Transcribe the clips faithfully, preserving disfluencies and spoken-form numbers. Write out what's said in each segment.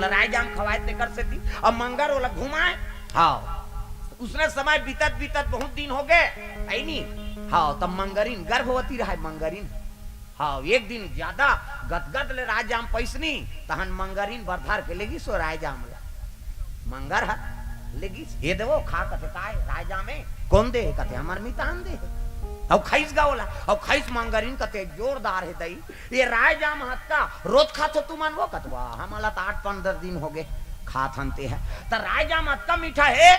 रायजाम खवाए तेकर सेती, अब मंगर ओला घुमाए। हाँ, उसने समय बीतत बीतत बहुत दिन हो गए, है नी? हाँ, तब मंगरिन गर्भवती रहे, मंगरिन। हाँ, एक दिन ज्यादा गदगद ले रायजाम पैसनी, तहन मंगरिन बरधार के लेगी सो रायजाम ला। मंगर ह लेगी, "हे देवो, खा।" कथे, "काय रायजाम हे?" "कोन दे हे?" कथे, "हमर मितान दे हे।" अउ खइस गा ओला, अउ खइस मंगरिन कथे, "जोरदार हे दई, ये रायजाम हतका रोज खाथो तुमन वो?" कथे, "वाह, हमला त आठ पंद्रह दिन हो गए खात हन ते ह। त रायजाम हतका मीठा हे,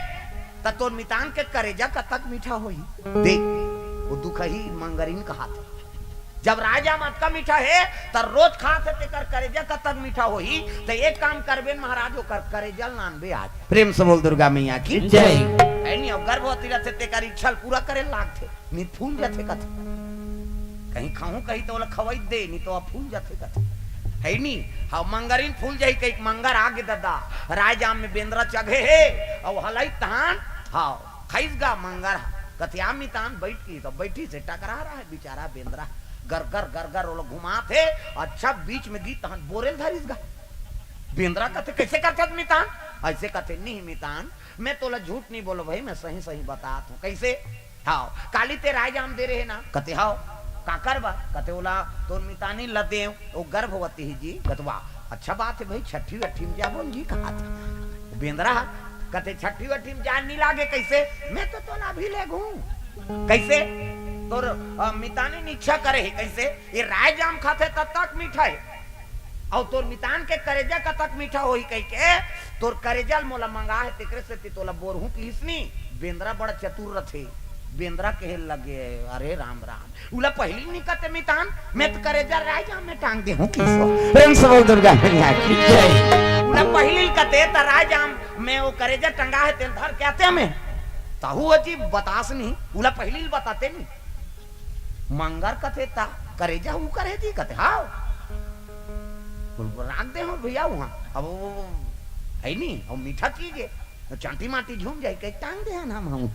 त तोर मितान के करेजा कतक मीठा होही?" देख, वो दुखही मंगरिन कहाथे। जब रायजाम अतका मीठा हे, त रोज खात हे, तेकर करेजा कतक मीठा होही। त एक काम करबे न महाराज, ओकर करेजा ल लानबे आज। प्रेम से बोल दुर्गा मैया की जय। है नी, अब गर्भवती रथे, तेकर इच्छा ल पूरा करे लागथे, नी फूल जथे कथे। कहीं खाहूं कहीं त ओला खवई दे, नी त अब फूल जथे कथे। है नी, हाँ, मंगरिन फूल जाही, कहीं मंगर आगे ददा, रायजाम में बेंदरा चघे हे, अउ हलई तहान, हाँ, खइस गा मंगर ह। कथे, "आ मितान बइठ," कहिस, त बइठिस हे, टकरा रहा है बेचारा बेंदरा। गर, गर, गर, गर, ओला घुमात हे। अच्छा, बीच में गिस तहन बोरेल धरिस गा। बेंदरा कथे, "कइसे करथस मितान?" अइसे कथे, "नहीं मितान, मैं तोला झूठ नहीं बोलो भाई, मैं सही, सही बतात हूँ।" "कइसे?" "हाव, काली ते रायजाम दे रहे ना?" कथे, "हाव।" "काकर बर?" कथे, "ओला तोर मितानी ल देव।" वो गर्भवती ही जी। कथे, "वाह, अच्छा बात है भाई, छठी वठी में जाबो जी," कहाथे। बेंदरा ह कथे, "छठी वठी में जाए नी लागे।" "कइसे?" "मैं तो तोला अभी लेगहूं।" "कइसे?" "तोर, अ, मितानी इच्छा करे हे।" "कइसे?" "ये रायजाम खाथे ततक मीठा हे, अउ तोर मितान के करेजा कतक मीठा होही कहिके, तोर करेजा ल मोला मंगा हे, तेकरे सेती तोला बोरहूं," किहिस नी। बेंदरा बड़ा चतुर रथे। बेंदरा कहे लगे, "अरे राम राम, उला पहिली नी कते मितान, मैं त करेजा रायजाम में टांग देहूं किसो।" प्रेम से बोल दुर्गा मैया की जय। "उला पहिली कते त रायजाम में वो करेजा टंगा हे, तेल धर के आते में।" तहू अजीब बतास नी, उला पहिली बताते नी। मंगर कथे, "ता करेजा उ करे जी?" कथे, "हाव।" बोल, बोल, "राख दे हो भैया वहां, अब वो, वो है नी, वो मीठा चीज है, चांटी माटी झूम जाए, कहीं टांग दे हन हम, हम।"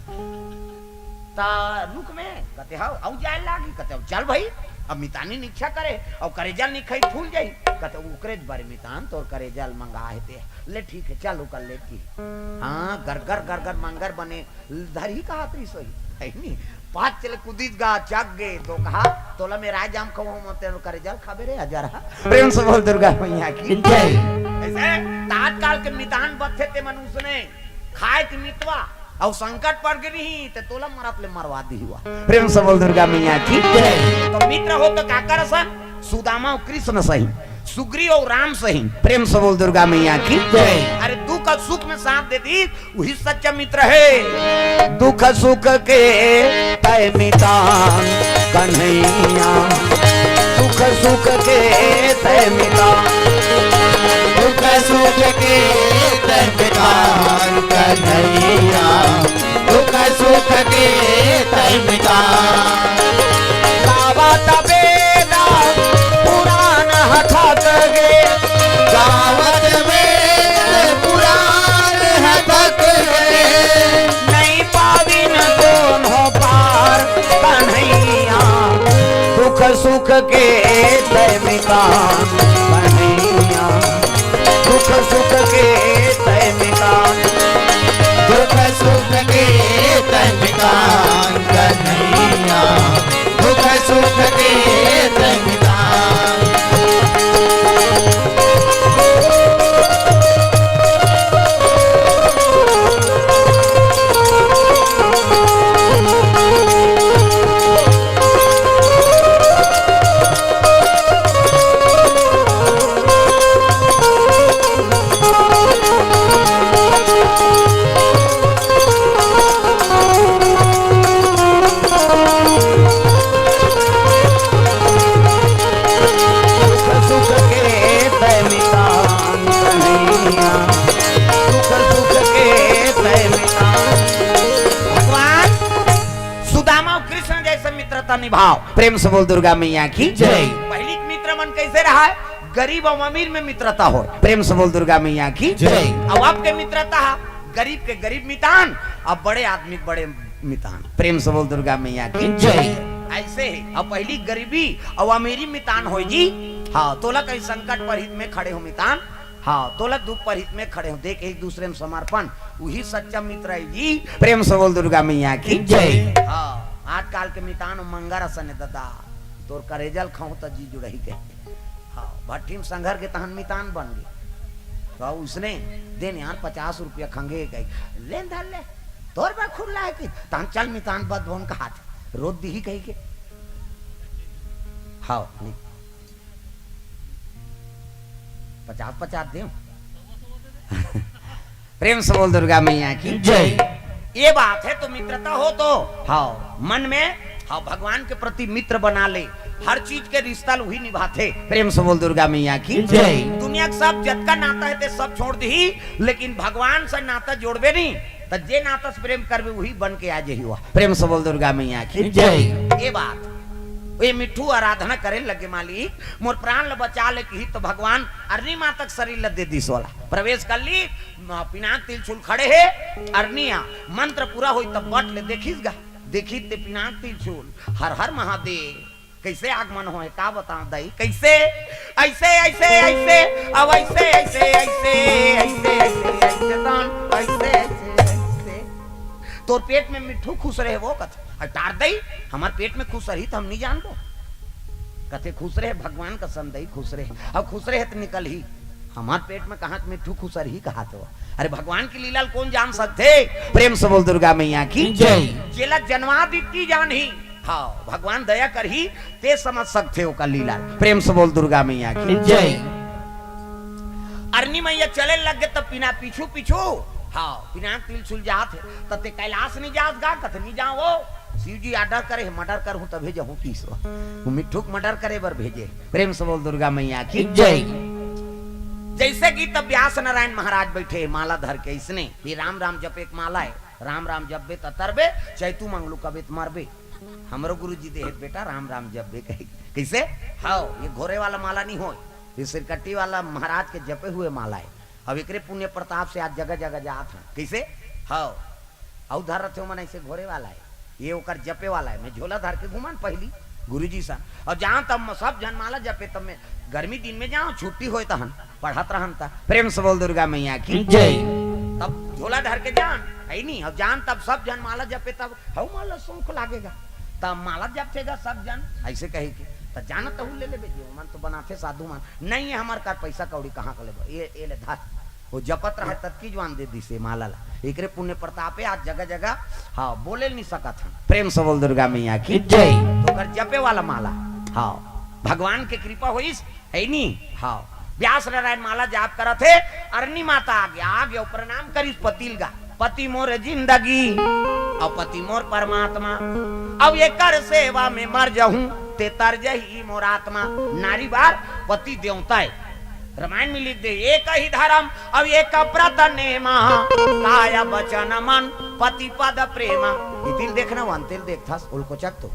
ता रुक में, कथे, "हाव, अउ जाए लागी।" कथे, "अब चल भाई, अब मितानी इच्छा करे, अउ करेजा नी खाई, फूल जाई।" कथे, "ओकरे ज बारे मितान, तोर करेजा ल मंगा हे ते, ले ठीक है, चल ओकर ले की।" हाँ, गरगर, गरगर मंगर बने, धरही कहात रहिस होही, है नी? पात चले कुदिस गा, चघ गे, तो कहा, "तोला मैं रायजाम खवाहूं, मैं तेरो करेजा ल खाबे रे, हजार हा।" प्रेम से बोल दुर्गा मैया की जय। अइसे, त आजकाल के मितान बथे ते मन उसने खाए के मितवा, अउ संकट पड़ गे नहीं, ते तोला मरत ले मरवा दिही वा। प्रेम से बोल दुर्गा मैया की जय। त मित्र हो त काकर असन, सुदामा अउ कृष्ण सही, सुग्रीव अउ राम सही। प्रेम से बोल दुर्गा मैया की जय। अरे दुख अउ सुख में साथ दे दिस, उही सच्चा मित्र हे। दुख सुख के तय मितान कन्हैया, दुख सुख के तय मितान, दुख सुख के तय मितान कन्हैया, दुख सुख के तय मितान। गावत बेला पुराण ह थक गे, गावत बेला पुराण ह थक गे, नहीं पाविन कोनो पार कन्हैया। दुख सुख के तय मितान कन्हैया, दुख सुख के तय मितान, दुख सुख के तय मितान कन्हैया, दुख सुख के तय मितान। सुख के तय मितान कन्हैया, सुख सुख के तय मितान। भगवान सुदामा अउ कृष्ण जैसे मित्रता निभाव। प्रेम से बोल दुर्गा मैया की जय। पहली के मित्र मन कैसे रहा है? गरीब अउ अमीर में मित्रता हो। प्रेम से बोल दुर्गा मैया की जय। अब आपके मित्रता हा गरीब के गरीब मितान, अब बड़े आदमी के बड़े मितान। प्रेम से बोल दुर्गा मैया की जय। ऐसे ही अब पहली गरीबी अउ अमीरी मितान होय जी। हाँ, तोला कहीं संकट पर हित में खड़े हो मितान। हाँ, तोला दुख पर हित में खड़े हो, देख एक दूसरे में समर्पण, वही सच्चा मित्र है जी। प्रेम से बोल दुर्गा मैया की जय। हाँ, आजकल के मितान मंगर असन हे दादा, तोर करेजल खाऊं त जी जुड़ही कहे। हाँ, भट्ठी में संघर के तहन मितान बन गे। तो उसने देन यार पचास रुपया खंगे कही, लेन धर ले, तोर बर खुल्ला है कि तहन चल मितान बद भवन का हाथ रोज दिही कही के। हाँ, नहीं। पचास पचास देव। प्रेम से बोल दुर्गा मैया की जय। ये बात है तो मित्रता हो तो, हाँ, मन में, हाँ, भगवान के प्रति मित्र बना ले। हर चीज के रिश्ता ल उही निभाथे। प्रेम से बोल दुर्गा मैया की जय। दुनिया के सब जतका नाता है ते सब छोड़ दिही, लेकिन भगवान से नाता जोड़बे नहीं, त जे नाता से प्रेम करबे उही बन के आ जही हुआ। प्रेम से बोल दुर्गा मैया की जय। ये बात, ये मिट्ठू आराधना करे लगे, मालिक मोर प्राण ल बचा ले कही तो भगवान अरनी माता के शरीर ल दे दिस वाला। प्रवेश कर ली, म-, पिनाक तिलछुल खड़े हे, अरनिया मंत्र पूरा होई तब बट ले देखिस गा, देखी ते पिनाक तिलछुल, हर हर महादेव। कैसे आगमन होए का बताओ दई, कैसे? ऐसे, ऐसे, ऐसे, अब ऐसे, ऐसे, ऐसे, ऐसे, ऐसे, ऐसे, दान, ऐसे, ऐसे, ऐसे। तोर पेट में मिट्ठू खुश रहे वो कथे, अब टार दई, हमार पेट में खुश रही तो हम नहीं जानबो। कथे खुश रहे, भगवान का संदई खुश रहे, अब खुश रहे तो निकल ही, हमार पेट में कहाँ मिट्ठू खुश रही कहा तो। अरे भगवान की लीला ल कौन जान सकथे? प्रेम से बोल दुर्गा मैया की जय। जेला जनवा दित्ती जानही, हाँ, भगवान दया करही, ते समझ सकथे ओकर लीला। प्रेम से बोल दुर्गा मैया की जय। अरनी मैया चले लग गे तब पिना पीछू पीछू, हाँ, पिनाक तिलछुल जात हे, त ते कैलाश नहीं जात गा, कथे नहीं जाओ, शिव जी आर्डर करे हे, मर्डर करहूं तभे जहूं किसो। वो मिट्ठू के मर्डर करे बर भेजे। प्रेम से बोल दुर्गा मैया की जय। जैसे कि तब व्यास नारायण महाराज बैठे हे माला धर के, इसने ये राम राम जपे के माला है, राम राम जपबे त तरबे, चैतू मंगलू कबे त मरबे। हमरो गुरु जी दे हे बेटा राम राम जपबे कही। कैसे? हाँ, ये घोरे वाला माला नहीं हो, ये सिरकट्टी वाला महाराज के जपे हुए माला है। अब एकरे पुण्य प्रताप से आज जगह जगह जात हैं। कैसे? हाँ, अउ धर रथे मन ऐसे घोरे वाला है, ये ओकर जपे वाला है। मैं झोला धर के घूमन पहली गुरुजी सन, और जहाँ तब सब जन माला जपे तब मैं गर्मी दिन में जाओ, छुट्टी होए तहन पढ़त रहन त। प्रेम से बोल दुर्गा मैया की जय। तब झोला धर के जान, है नी, अब जान तब सब जन माला जपे तब हऊ माला शौक लागेगा, तब माला जपथेगा सब जन ऐसे कहे के, त जान तहू ले लेबे, जो मन तो बनाथे साधु मन, नहीं है हमार कर पैसा कौड़ी कहाँ का लेबो, ये, ये ले धर। वो जपत रहे तब की जवान दे दिसे माला ला। एकरे पुण्य प्रतापे आज जगह जगह, हाँ, बोले नहीं सकत हम। प्रेम से बोल दुर्गा मैया की जय। तो ओकर जपे वाला माला, हाँ, भगवान के कृपा होइस, है नी? हाँ, व्यास नारायण माला जाप करत हे, अरनी माता आगे, आगे प्रणाम करिस पतिल गा, पति मोर जिंदगी, और पति मोर परमात्मा, अब एकर सेवा में मर जाहूं, ते तर जही मोर आत्मा। नारी बार पति देवता है, रामायण में लिख दे, एक ही धर्म, अब एक व्रत नेमा, काय वचन मन, पति पद प्रेमा। ये दिल देखना, वो अंतिल देखथस, उलकोचक तो।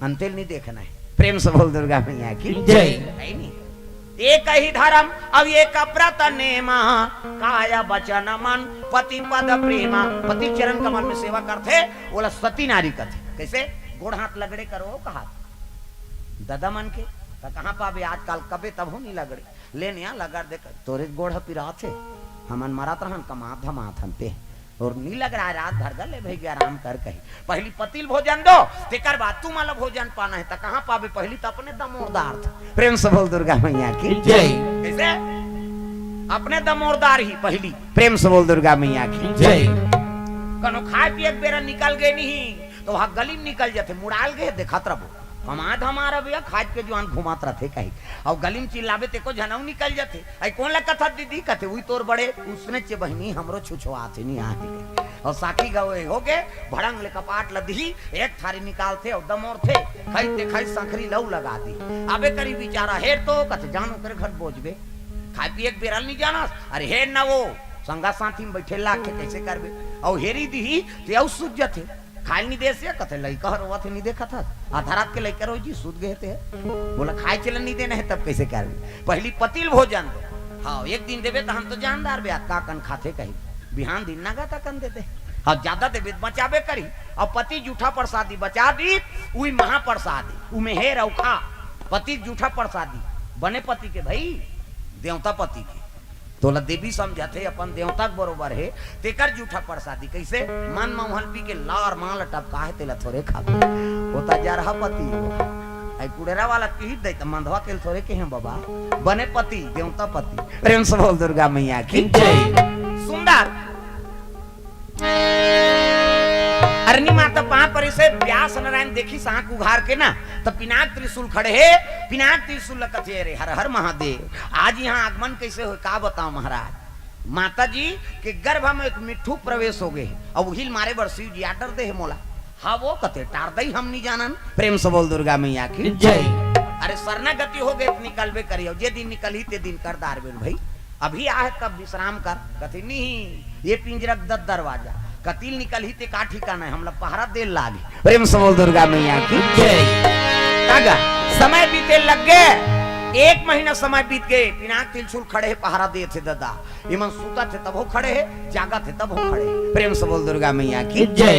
अंतिल नहीं देखना है। प्रेम से बोल दुर्गा मैया की जय। है नी? एक ही धर्म, अब एक व्रत नेमा, काय वचन मन, पति पद प्रेमा। पति चरण कमल में सेवा करथे, ओला सती नारी कथे। कैसे? गोड़ हाथ लगड़े करो कहा ददा मन के, त कहाँ पाबे आजकल, कबे तभो नहीं लगड़े। ले निया लगड़ दे, तोरे गोड़ ह पिरात हे, हमन मरत रहन, कमात धमात हन ते। और नी लग रहा है, रात भर गले भई गे आराम कर कही। पहली पतिल भोजन दो, तेकर बाद तू मला भोजन पाना है, त कहाँ पाबे? पहली त अपने दमोरदार थे। प्रेम से बोल दुर्गा मैया की जय। कैसे? अपने दमोरदार ही पहली। प्रेम से बोल दुर्गा मैया की जय। कनो खाए पिए के बेरा निकल गए नहीं, तो वहाँ गली में निकल जाते, मुड़ाल गए देखत रहो। हमार हमारा भैया खाज के जुआन घुमात रथे कही। अउ गली में चिल्लाबे तेको झनऊ निकल जाथे। आई कौन ला कथा दीदी? कथे, "उई तोर बड़े।" उसने चे बहिनी हमरो छुछुआथे नहीं आहे। अउ साखी गवे हो गे, भड़ंग ले कपाट ल दिही, एक थारी निकालथे अउ दमोरथे, खाई ते खाई संखरी लऊ लगा दी। अबे करी बिचारा हेर तो कथे, "जानो कर घर बोझबे, खाए पिए के बेरल नहीं जानस, अरे हेर ना वो संगा साथी में बैठे लाग के कैसे करबे?" अउ हेरी दिही ते अउ सूझ जथे। खाए ल नी देस ये, कथे लइका ह रोवत हे, नी देखत हस? आधा रात के लइका रोई जी, सूत गए ते। बोला, "खाए चलन नी देना है, तब कैसे करबे? पहली पतिल भोजन दो।" हाँ, एक दिन देबे, त हम तो जानदार बे, का कन खाथे कही। बिहान दिन नगा त कन दे दे। हाँ, ज्यादा देबे त बचाबे करी। अब पति जूठा प्रसादी बचा दी, उई महाप्रसादी, उमे हे रउखा। पति जूठा प्रसादी, बने पति के भाई, देवता पति के। तोला देवी समझत हे, अपन देवता के बरोबर हे, तेकर जूठा प्रसादी। कइसे? मन म उहल पी के लार माल टपका हे, तेला थोरे खाबे। ओ त जरहा पति हो। आई कुड़ेरा वाला पीट दे त मंधवा तेल थोरे के हैं बाबा। बने पति, देवता पति। प्रेम से बोल दुर्गा मैया की जय। सुंदर। अरनी माता पांव परे से व्यास नारायण देखिस आंख उघार के ना, त पिनाक त्रिशूल खड़े हे। पिनाक त्रिशूल ल कथे, "अरे हर हर महादेव, आज इहां आगमन कइसे होय, का बतांव महाराज? माता जी के गर्भ म एक मिट्ठू प्रवेश हो गे हे, अउ उही ल मारे बर शिव जी order दे हे मोला।" "हां वो कथे, टार दई, हम नी जानन।" प्रेम से बोल दुर्गा मैया की जय। "अरे शरणागति हो गे त निकलबे करियो, जे दिन निकलही ते दिन कर दार बेल भाई।" अभी आहे तब विश्राम कर। कथे, "नहीं, ये पिंजरा के दस दरवाजा, कति ल निकलही ते का ठिकाना हे, हमला पहरा दे ल लागही।" प्रेम से बोल दुर्गा मैया की जय। तागा समय बीते लग गे, एक महीना समय बीत गे, पिनाक त्रिशूल खड़े हे, पहरा देत हे ददा। इमन सुतत हे तभो खड़े हे, जागत हे तभो खड़े हे। प्रेम से बोल दुर्गा मैया की जय।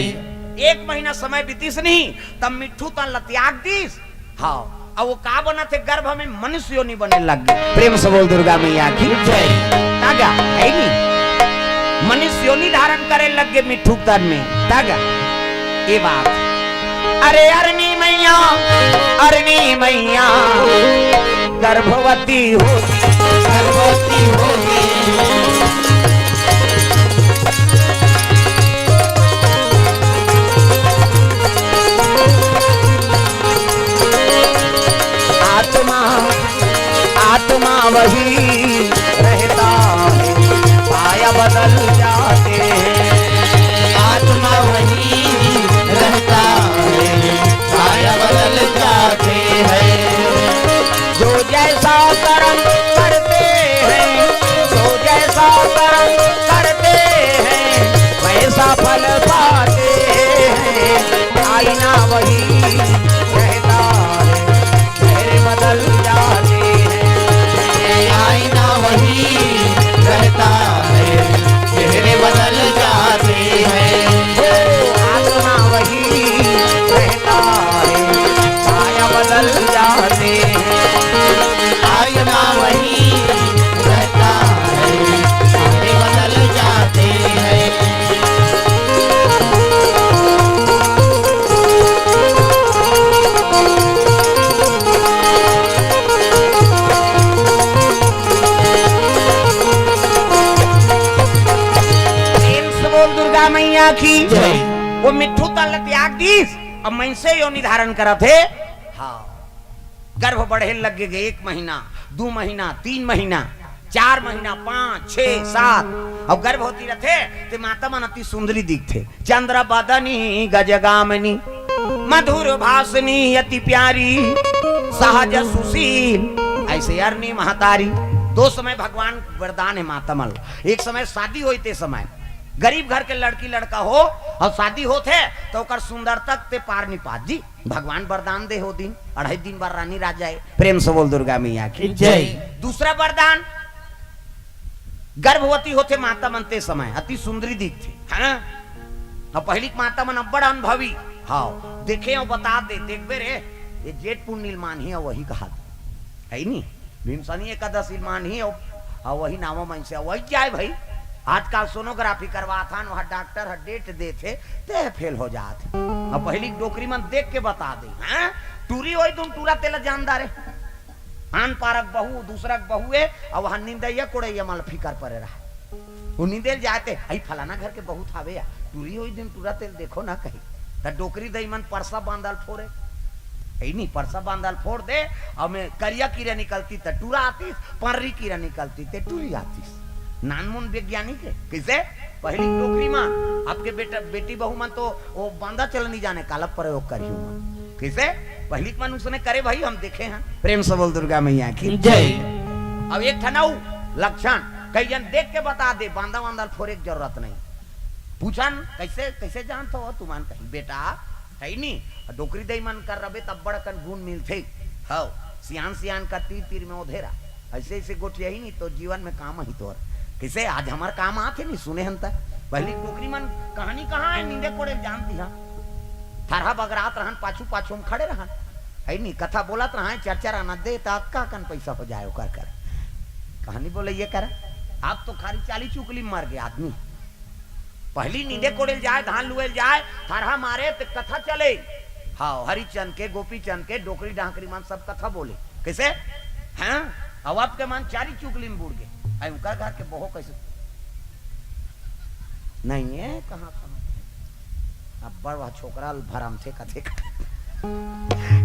एक महीना समय बीतिस नहीं, तब मिट्ठू तन ल त्याग दिस। हां, अउ वो का बनत हे, गर्भ में मनुष्य योनि बने लग गे। प्रेम से बोल दुर्गा मैया की जय। तागा, हे नी? मनुष्य योनि धारण करे लग गे मिट्ठू तन में। तागा, ये बात। अरे अरनी मैया, अरनी मैया, गर्भवती हो, गर्भवती हो। आत्मा, आत्मा वही रहता है, काया बदल जाते हैं। आत्मा वही रहता है, काया बदल जाते हैं। जो जैसा कर्म करते हैं, जो जैसा कर्म करते हैं, वैसा फल पाते हैं। आईना वही रहता है, चेहरे बदल जाते हैं। आईना वही रहता है, चेहरे बदल जाते हैं। हो, आत्मा वही रहता है, काया बदल जाते हैं। आईना वही रहता है, चेहरे बदल जाते हैं। प्रेम से बोल दुर्गा मैया की जय। वो मिट्ठू तन ल त्याग दीस, अब मइनसे योनि धारण करत हे। हां, गर्भ बढ़े लग गे, एक महीना, दू महीना, तीन महीना, चार महीना, पांच, छह, सात, अउ गर्भवती रथे ते माता मन अति सुंदरी दिखथे। चंद्र बदनी गजगामिनी, मधुर भाषिनी अति प्यारी, सहज सुशील, अइसे अरनी महतारी। दो समय भगवान वरदान हे माता मन ल। एक समय शादी होय ते समय गरीब घर के लड़की लड़का हो अउ शादी होत हे त ओकर सुंदरता ते पार नी पात जी। भगवान वरदान दे हो दिन, अढ़ाई दिन बर रानी राजा हे। प्रेम से बोल दुर्गा मैया की जय। दूसरा वरदान, गर्भवती होथे माता मन ते समय अति सुंदरी दिखथे, है ना? अउ पहिली के माता मन अब्बड़ अनुभवी, हां, देखे अउ बता दे, देखबे रे, ये जेठ पुन्नी ल मानही अउ वही कहा दे, है नी? भीमसनी एकादशी ल मानही अउ, अउ वही नावा मन से, वही जाए भाई। आजकल सोनोग्राफी करवाथन, वहां डॉक्टर ह डेट देथे, ते फेल हो जात हे। अउ पहिली डोकरी मन देख के बता दे, हैं? टूरी होई तुम टूरा तेला जानदा रे। आन पारक बहू, दूसरा के बहू ए, अउ वहां निंदैया कोड़ैया मन ल फिकर परे रहा। वो निंदेल जाते, "अई फलाना घर के बहुत हावे या, टूरी होई दिन टूरा तेल देखो ना," कही। त डोकरी दई मन परसा बांदल फोरे। अई नी, परसा बांदल फोर दे, अउ में करिया कीरा निकलती त टूरा आतीस, पर्री कीरा निकलती ते टूरी आतीस। नानमुन वैज्ञानिक हे। कइसे? पहिली डोकरी मन, अब के बेटा, बेटी बहू मन तो वो बांदा चलनी जाने, काला प्रयोग करियो मन। कइसे? पहिली के मन उसने करे भाई, हम देखे हैं। प्रेम से बोल दुर्गा मैया की जय। अब एक ठन अउ लक्षण, कई जन देख के बता दे, बांदा वांदा ल फोरे के जरूरत नहीं। पूछन, "कइसे, कइसे जानत हो तुमन?" कही, "बेटा, है नी, डोकरी दई मन कर रबे तब बड़ अकन गुण मिलथे।" हव, सियान सियान का तीर तीर में ओधेरा। अइसे अइसे गोठियाही नी तो जीवन में काम आही तोर। कइसे आज हमर काम आथे नी, सुने हन त। पहिली डोकरी मन कहानी कहाँ हे, निंदे कोड़े ल जानती हा। थरहा बगरात रहन, पाछू पाछू में खड़े रहन। है नी, कथा बोलत रहा है, चर्चा रहना दे, त अतका कन पैसा हो जाए ओकर कर। कहानी बोले ये कर, आप तो खाली चाली चुकली मर गए आदमी। पहली नींदे कोड़े ल जाए, धान लुए ल जाए, थरहा मारे त कथा चले। हाँ, हरिचंद के, गोपीचंद के, डोकरी डांकरी मन सब कथा बोले। कैसे? हाँ, अब आपके मन चारी चुकली में बुड़ गए। आई उनका घर के बहो कैसे? नहीं है, कहाँ, कहाँ? अब बड़ वह छोकरा ल भरम थे कथे का।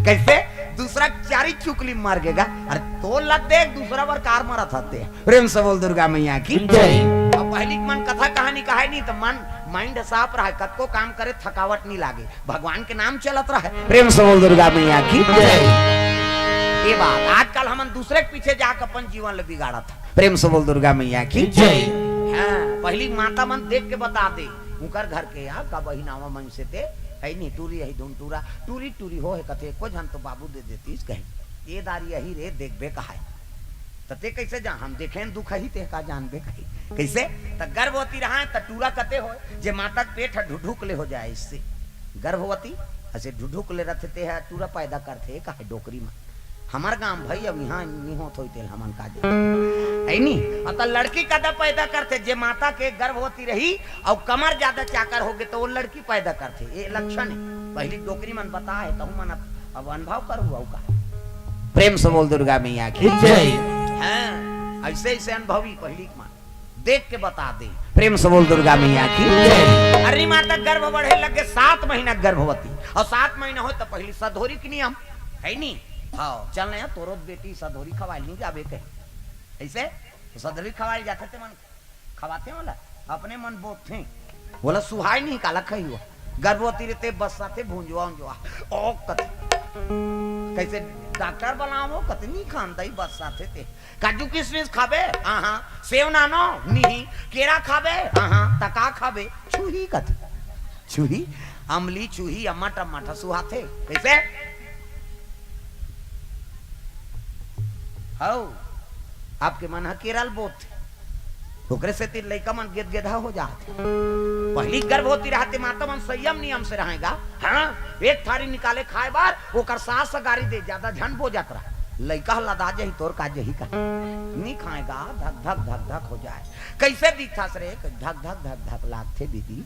कैसे? दूसरा चारी चुकली मर गेगा। अरे तो लग दे, दूसरा बार कार मरा था ते। प्रेम से बोल दुर्गा मैया की जय। अब पहली मन कथा कहानी कहे नहीं तो मन माइंड साफ रहे, कतको काम करे थकावट नहीं लागे, भगवान के नाम चलत रहे। प्रेम से बोल दुर्गा मैया की जय। ये बात आजकल हमन दूसरे के पीछे जाके अपन जीवन ले बिगाड़त है। प्रेम से बोल दुर्गा मैया की जय। हाँ, पहली माता मन देख के बता दे, उनकर घर के या का बहिनावा मन से ते है नहीं, टूरी है धुन टूरा, टूरी टूरी हो है कथे, को झन तो बाबू दे देतीस कहे, ये दारी यही रे देखबे कहाय। त ते कैसे जान? हम देखें दुख ही ते का जानबे कही। कैसे? त गर्भवती रहा त टूरा कते हो, जे माता के पेट ह ढुढुक ले हो जाए, इससे गर्भवती ऐसे ढुढुक ले रथे ते ह टूरा पैदा करथे, कहे डोकरी में। हमर गांव भाई अब यहाँ नहीं होत होई तेल हमन का जाने। है नी? अब त लड़की कदा पैदा करथे, जे माता के गर्भवती रही अउ कमर ज्यादा चाकर होगे त वो लड़की पैदा करथे। ये लक्षण है। पहली डोकरी मन बता है, तहु मन अब, अब अनुभव करू अउ का। प्रेम से बोल दुर्गा मैया की जय। हाँ, ऐसे ऐसे अनुभवी पहली के मन देख के बता दे। प्रेम से बोल दुर्गा मैया की जय। अरे माता गर्भ बढ़े लगे, सात महीना गर्भवती, और सात महीना हो तो पहली सधोरी के नियम है नी। हाँ, चल ना तोरो बेटी सधोरी खवाई नहीं जाबे कहे। ऐसे तो सधोरी खवाई जाथे ते मन खवाथे वाला, अपने मन बोथे। बोला सुहाय नहीं काला खाई हो। गर्भवती रहते बस्साथे भुंजवा उंजवा। ओ कथे। कैसे डॉक्टर बनावो कतनी खान दई बस्साथे ते। काजू किशमिश खाबे? आहा। सेव नानो? नहीं। केरा खाबे? आहा। त का खाबे? छुही कथे। छुही? अमली छुही अम्मा टमाटर सुहाथे। कैसे? हौ, आपके मन ह केरल बोत। ओकरे सेती लइका मन गेदगेधा हो जात। पहली गर्भवती रहते माता मन संयम नियम से रहेगा। हाँ, एक थारी निकाले खाए बार, ओकर सास गारी दे, ज्यादा झन बोजत रहा। लइका ह लदा जही, तोर का जही का। नी खाएगा, धक धक धक धक हो जाए। कैसे दिखथस रे? धक धक धक धक लागथे दीदी।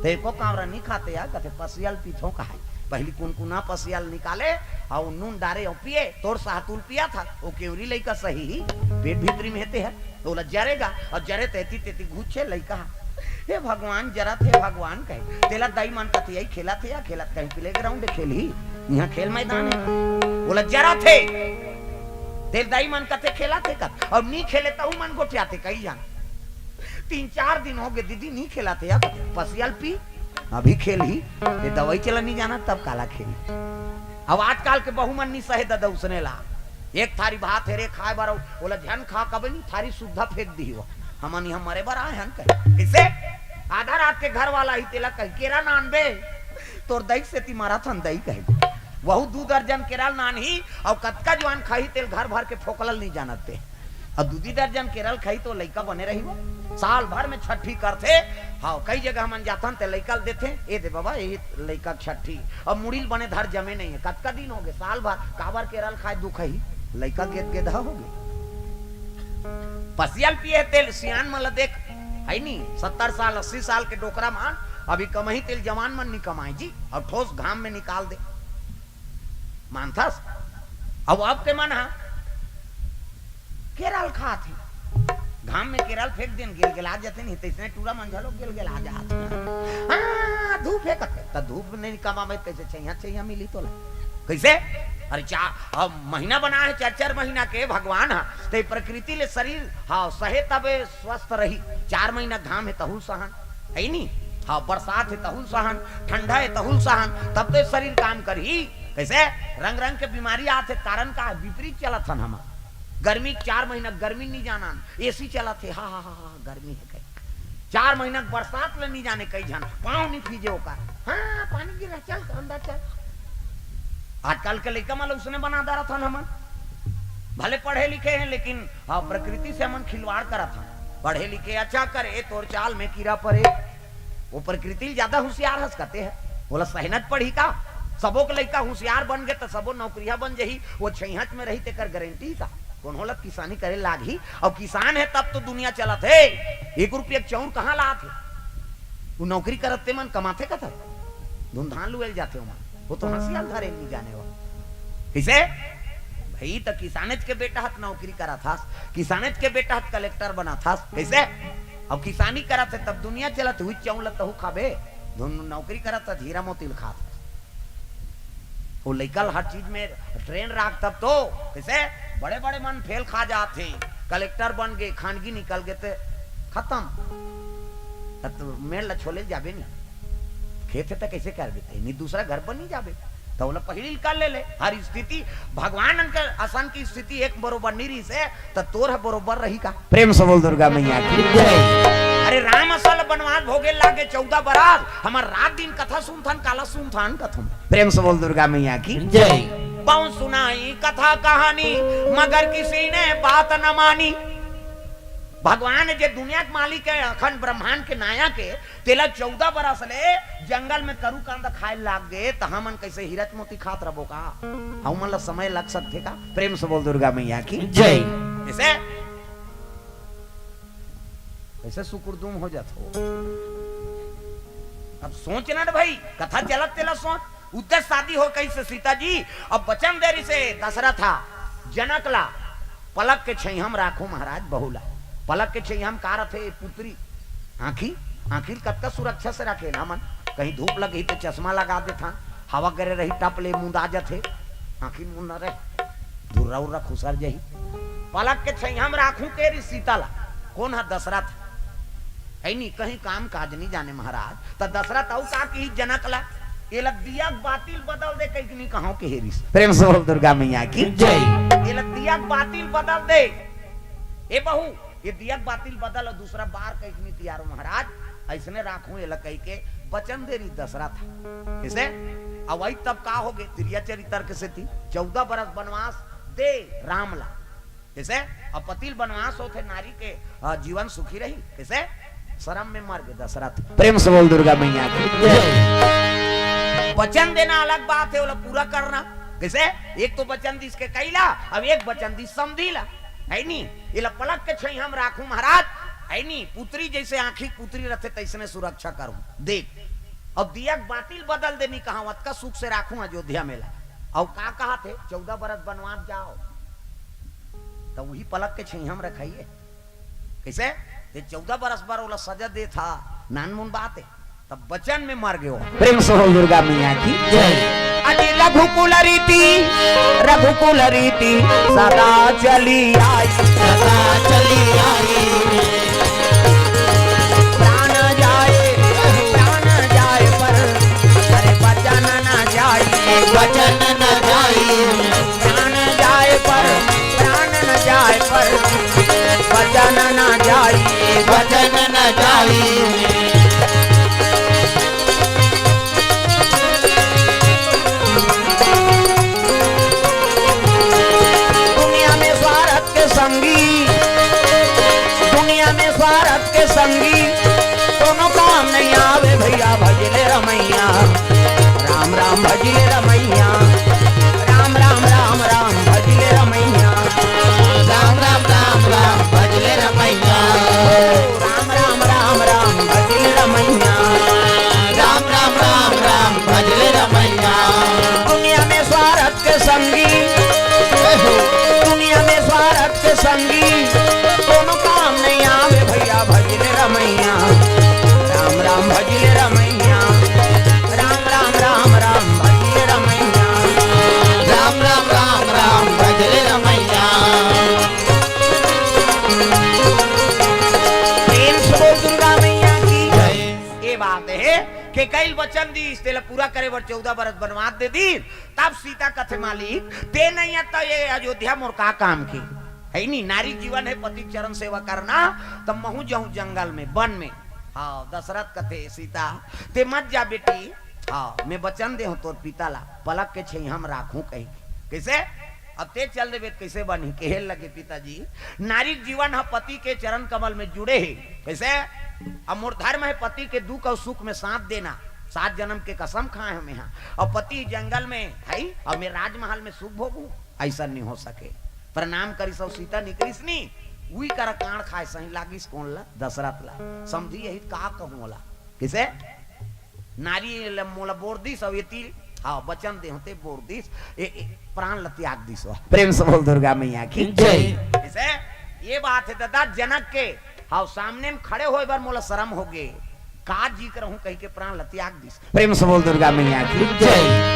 ते एको कांवरा नी खाते यार, कथे पसियल पीथो कहाई। पहली कुनकुना पसियल निकाले, अउ नून डारे अउ पिए, तोर सातुल पिया था, वो केवरी लइका सही ही, पेट भीतरी में हेते है, ओला जरेगा, अउ जरे तेती तेती घुचे लइका। हे भगवान, जरत हे भगवान कहे, तेला दई मन कतियाई खेलत हे या खेलत कहीं प्लेग्राउंड खेलही, यहाँ खेल मैदान है, ओला जरत हे, तेल दई मन कथे खेलत हे कत, अउ नी खेले तहु मन गोठियाथे कई जान। तीन चार दिन हो गए दीदी नी खेलत हे या कत, पसियल पी, अभी खेलही, ये दवाई चला नी जाना तब काला खेलही। अब आजकल के बहू मन नी सहे ददा उसने ला। एक थारी भात हे रे खाए बर, ओला झन खा कबे नी, थारी सुद्धा फेंक दिही वो। हमन यहाँ मरे बर आए हन कहे। कैसे? आधा रात के घर वाला ही तेला कहे, "केरा नानबे?" "तोर दई सेती मरत हन दई," कहे। वहू दू दर्जन केरा ल नानही, अउ कतका जुआन खाही तेल घर भर के फोकलल नी जानत ते। अउ दू दी दर्जन केरा ल खाही तो लइका बने रही वो। साल भर में छठी करथे। हाँ, कई जगह हमन जाथन ते लइका ल देथे, "ए दे बाबा, यही लइका के छठी।" अब मुड़ी ल बने धर जमे नहीं है। कतका दिन हो गए? साल भर। काबर केरा ल खाए दुख ही? लइका गेद गेधा हो गए। पसियल पिए तेल सियान मन ल देख, है नी? सत्तर साल, अस्सी साल के डोकरा मन अभी कमही तेल जवान मन नी कमाए जी, अउ ठोस घाम में निकाल दे। मानथस? अब, अब के मन हा केरा ल खात हे, घाम में केरा ल फेंक देन, गिलगिला जाते नहीं, तैसने टूरा मन झलो गिलगिला जात हे। हाँ, धूप हे कते, त धूप नहीं कमावे, कैसे छैया, छैया मिली तोला? कैसे? अरे, चार, अब महीना बना है, चार, चार महीना के भगवान हा, ते प्रकृति ले शरीर, हाँ, सहे तबे स्वस्थ रही। चार महीना घाम हे, तहु सहन, है नी? हाँ, बरसात हे, तहु सहन, ठंडा हे, तहु सहन, तब तो शरीर काम करही। कैसे? रंग रंग के बीमारी आत हे, कारण का हे? विपरीत चलत हन हम। गर्मी के चार महीना गर्मी नहीं जानन, एसी चलत हे, हा, हा, हा, हा, गर्मी हे कहे। चार महीना के बरसात ले नहीं जाने कई झन, पाँव नहीं फीजे ओकर। हाँ, पानी गिर रहा, चल अंदर चल। आजकल के लइका मन ल उसने बना डारत हन हमन। भले पढ़े लिखे हैं, लेकिन हाँ, प्रकृति से हमन खिलवाड़ करत हन। पढ़े लिखे अच्छा करे, तोर चाल में कीड़ा परे। वो प्रकृति ले ज्यादा होशियार हस कते है। बोला सहनत पढ़ी का? सबो के लइका होशियार बन गे त सबो नौकरिया बन जही, वो छइहच में रही तेकर गारंटी का? कोनो ल किसानी करे लागही। अउ किसान हे तब तो दुनिया चलत हे। एक रुपया के चाउर कहाँ लात हे? वो नौकरी करत ते मन कमाथे कथस? धुन धान लुएल जाथे ओमन। वो तो हंसिया ल धरे ल नहीं जाने वो। कइसे? भई त किसानेच के बेटा हत नौकरी करत हस, किसानेच के बेटा हत कलेक्टर बनत हस। कइसे? अब किसानी करत हे तब दुनिया चलत हे, उही चाउर ल तहू खाबे। धुन नौकरी करत हस, हीरा मोती ल खात हस। वो लइका ल हर चीज में train राख तब तो। कइसे? बड़े-बड़े मन फेल खा जात हे, कलेक्टर बन गे, खानगी निकल गे ते खतम। तब तो मेड़ ल छोले ल जाबे नहीं, खेत हे त कइसे करबे ते? नहीं दूसरा घर बनी जाबे, त ओला पहिली ल कर ले ले। हर स्थिति, भगवान के असन के स्थिति एक बरोबर नहीं रहिस हे, त तोर ह बरोबर रही का? प्रेम से बोल दुर्गा मैया की जय। अरे राम असल बनवास भोगे लागे चौदह बरस, हमर रात दिन कथा सुनथन, काला सुनथन कथन। प्रेम से बोल दुर्गा मैया की जय। बहु सुनाई कथा कहानी, मगर किसी ने बात न मानी। भगवान जे दुनिया के मालिक हे, अखंड ब्रह्मांड के नायक हे, तेला चौदह बरस ले जंगल में करू कांदा खाए लाग गे, त हमन कइसे हीरा मोती खात रबो का? हमन ला समय लग सकथे का? प्रेम से बोल दुर्गा मैया की जय। कइसे? कइसे सुकुरदुम हो जात हो? अब सोच ना रे भाई, कथा चलत तेला सोच। उद्देश्य शादी हो कइसे सीता जी? अब वचन दे रिहिसे दशरथ हा, जनक ला, पलक के छैहम राखो महाराज बहू ला। पलक के छैहम का रथे? पुतरी। आँखी, आँखी ल कतका सुरक्षा से रखे ना मन। कहीं धूप लगही त चश्मा लगा देथन, हवा करे रही टप ले मुंदा जथे, आँखी मुंद न रहे, धुर्रा उर्रा खुसर जही। पलक के छैहम राखू के रिहिस सीता ला। कोन ह? दशरथ। है नी, कहीं काम काज नहीं जाने महाराज। त दशरथ अउ का किहिस जनक ला? एला दिया के बाती ल बदल दे कहिके नहीं कहांव के हे रिहिस। प्रेम से बोल दुर्गा मैया की जय। एला दिया के बाती ल बदल दे। ए बहू, ये दिया के बाती ल बदल अउ दूसरा बार कहिके नहीं तियारो महाराज, अइसने राखूं एला कहिके वचन दे रिहिस दशरथ। कइसे? अउ वही तब का हो गे? तिरिया चरित्र के सेती चौदह बरस बनवास दे राम ला। कइसे? अब पति ल बनवास होथे, नारी के, अ, जीवन सुखी रही। कइसे? शरम में मर गे दशरथ। प्रेम से बोल दुर्गा मैया की जय। वचन देना अलग बात हे, ओला पूरा करना। कइसे? एक तो वचन दिस के कइला, अब एक वचन दिस समधी ला। है नी? एला पलक के छैहम राखू महाराज। है नी? पुतरी जइसे आँखी के पुतरी रथे, तइसने सुरक्षा करूं। देख, अब दिया के बाती ल बदल दे नहीं कहांव, अतका सुख से राखूं अयोध्या में ला। अउ का कहत हे? चौदह बरस बनवास जाव। त उही पलक के छैहम रखइए। कइसे? ये चौदह बरस बर ओला सजा देथा, नानमुन बात हे। तब वचन में मर गे। प्रेम से बोल दुर्गा मैया की जय। अति रघुकुल रीति, रघुकुल रीति सदा चली आई। सदा चली आई। प्राण जाए, प्राण जाए पर, अरे वचन न जाई। वचन न जाई। प्राण जाए पर, प्राण न जाए पर, वचन न जाई। वचन न जाई। दुनिया में स्वार्थ के संगी, दुनिया में स्वार्थ के संगी, कोनो काम नहीं आवे भैया, भजले रमैया। राम राम भजले रमैया, राम राम राम राम भजले रमैया। राम राम राम राम भजले रमैया। राम राम राम राम भजले रमैया। राम राम राम राम भजले रमैया। दुनिया में स्वार्थ के संगी, दुनिया में स्वार्थ के संगी, कोनो काम नहीं आवे भैया, भजले रमैया। राम राम भजले रमैया। राम राम राम राम भजले रमैया। राम राम राम राम भजले रमैया। प्रेम से बोल दुर्गा मैया की जय। ये बात हे के कइल वचन दिस, तेला पूरा करे बर चौदह बरस बनवास दे दिस। तब सीता कथे, मालिक, ते नहीं आ त ये अयोध्या मोर का काम के? है नी, नारी जीवन हे पति चरण सेवा करना। तब महू जाहूं जंगल में, वन में। हाँ, दशरथ कथे, सीता, ते मत जा बेटी। हाँ, मैं वचन दे हूं तोर पिता ला, पलक के छैहम राखूं कही। कइसे? अब ते चल देबे त कइसे बनही? कहे लगे, पिताजी, नारी जीवन ह पति के चरण कमल में जुड़े हे। कइसे? अब मोर धर्म हे पति के दुख अउ सुख में साथ देना। सात जन्म के कसम खाए हमें हा। अउ पति जंगल में है, अउ मैं राजमहल में सुख भोगू, ऐसा नहीं हो सके। प्रणाम करिस अउ सीता निकलिस नी, उही करा कांड़ खाए सही लागिस। कोन ला? दशरथ ला। समझी यही का कहूँ ओला? किसे? नारी ल-, मोला बोर दिस अउ ये तीर, हाँ, वचन दे होते बोर दिस, ए, ए, प्राण ल त्याग दिस। प्रेम से बोल दुर्गा मैया की जय। किसे? ये बात है दादा, जनक के, हाँ, सामने में खड़े होए बर मोला शरम होगे, का जी करहूं कहि के प्राण ल त्याग दिस। प्रेम से बोल दुर्गा मैया की जय।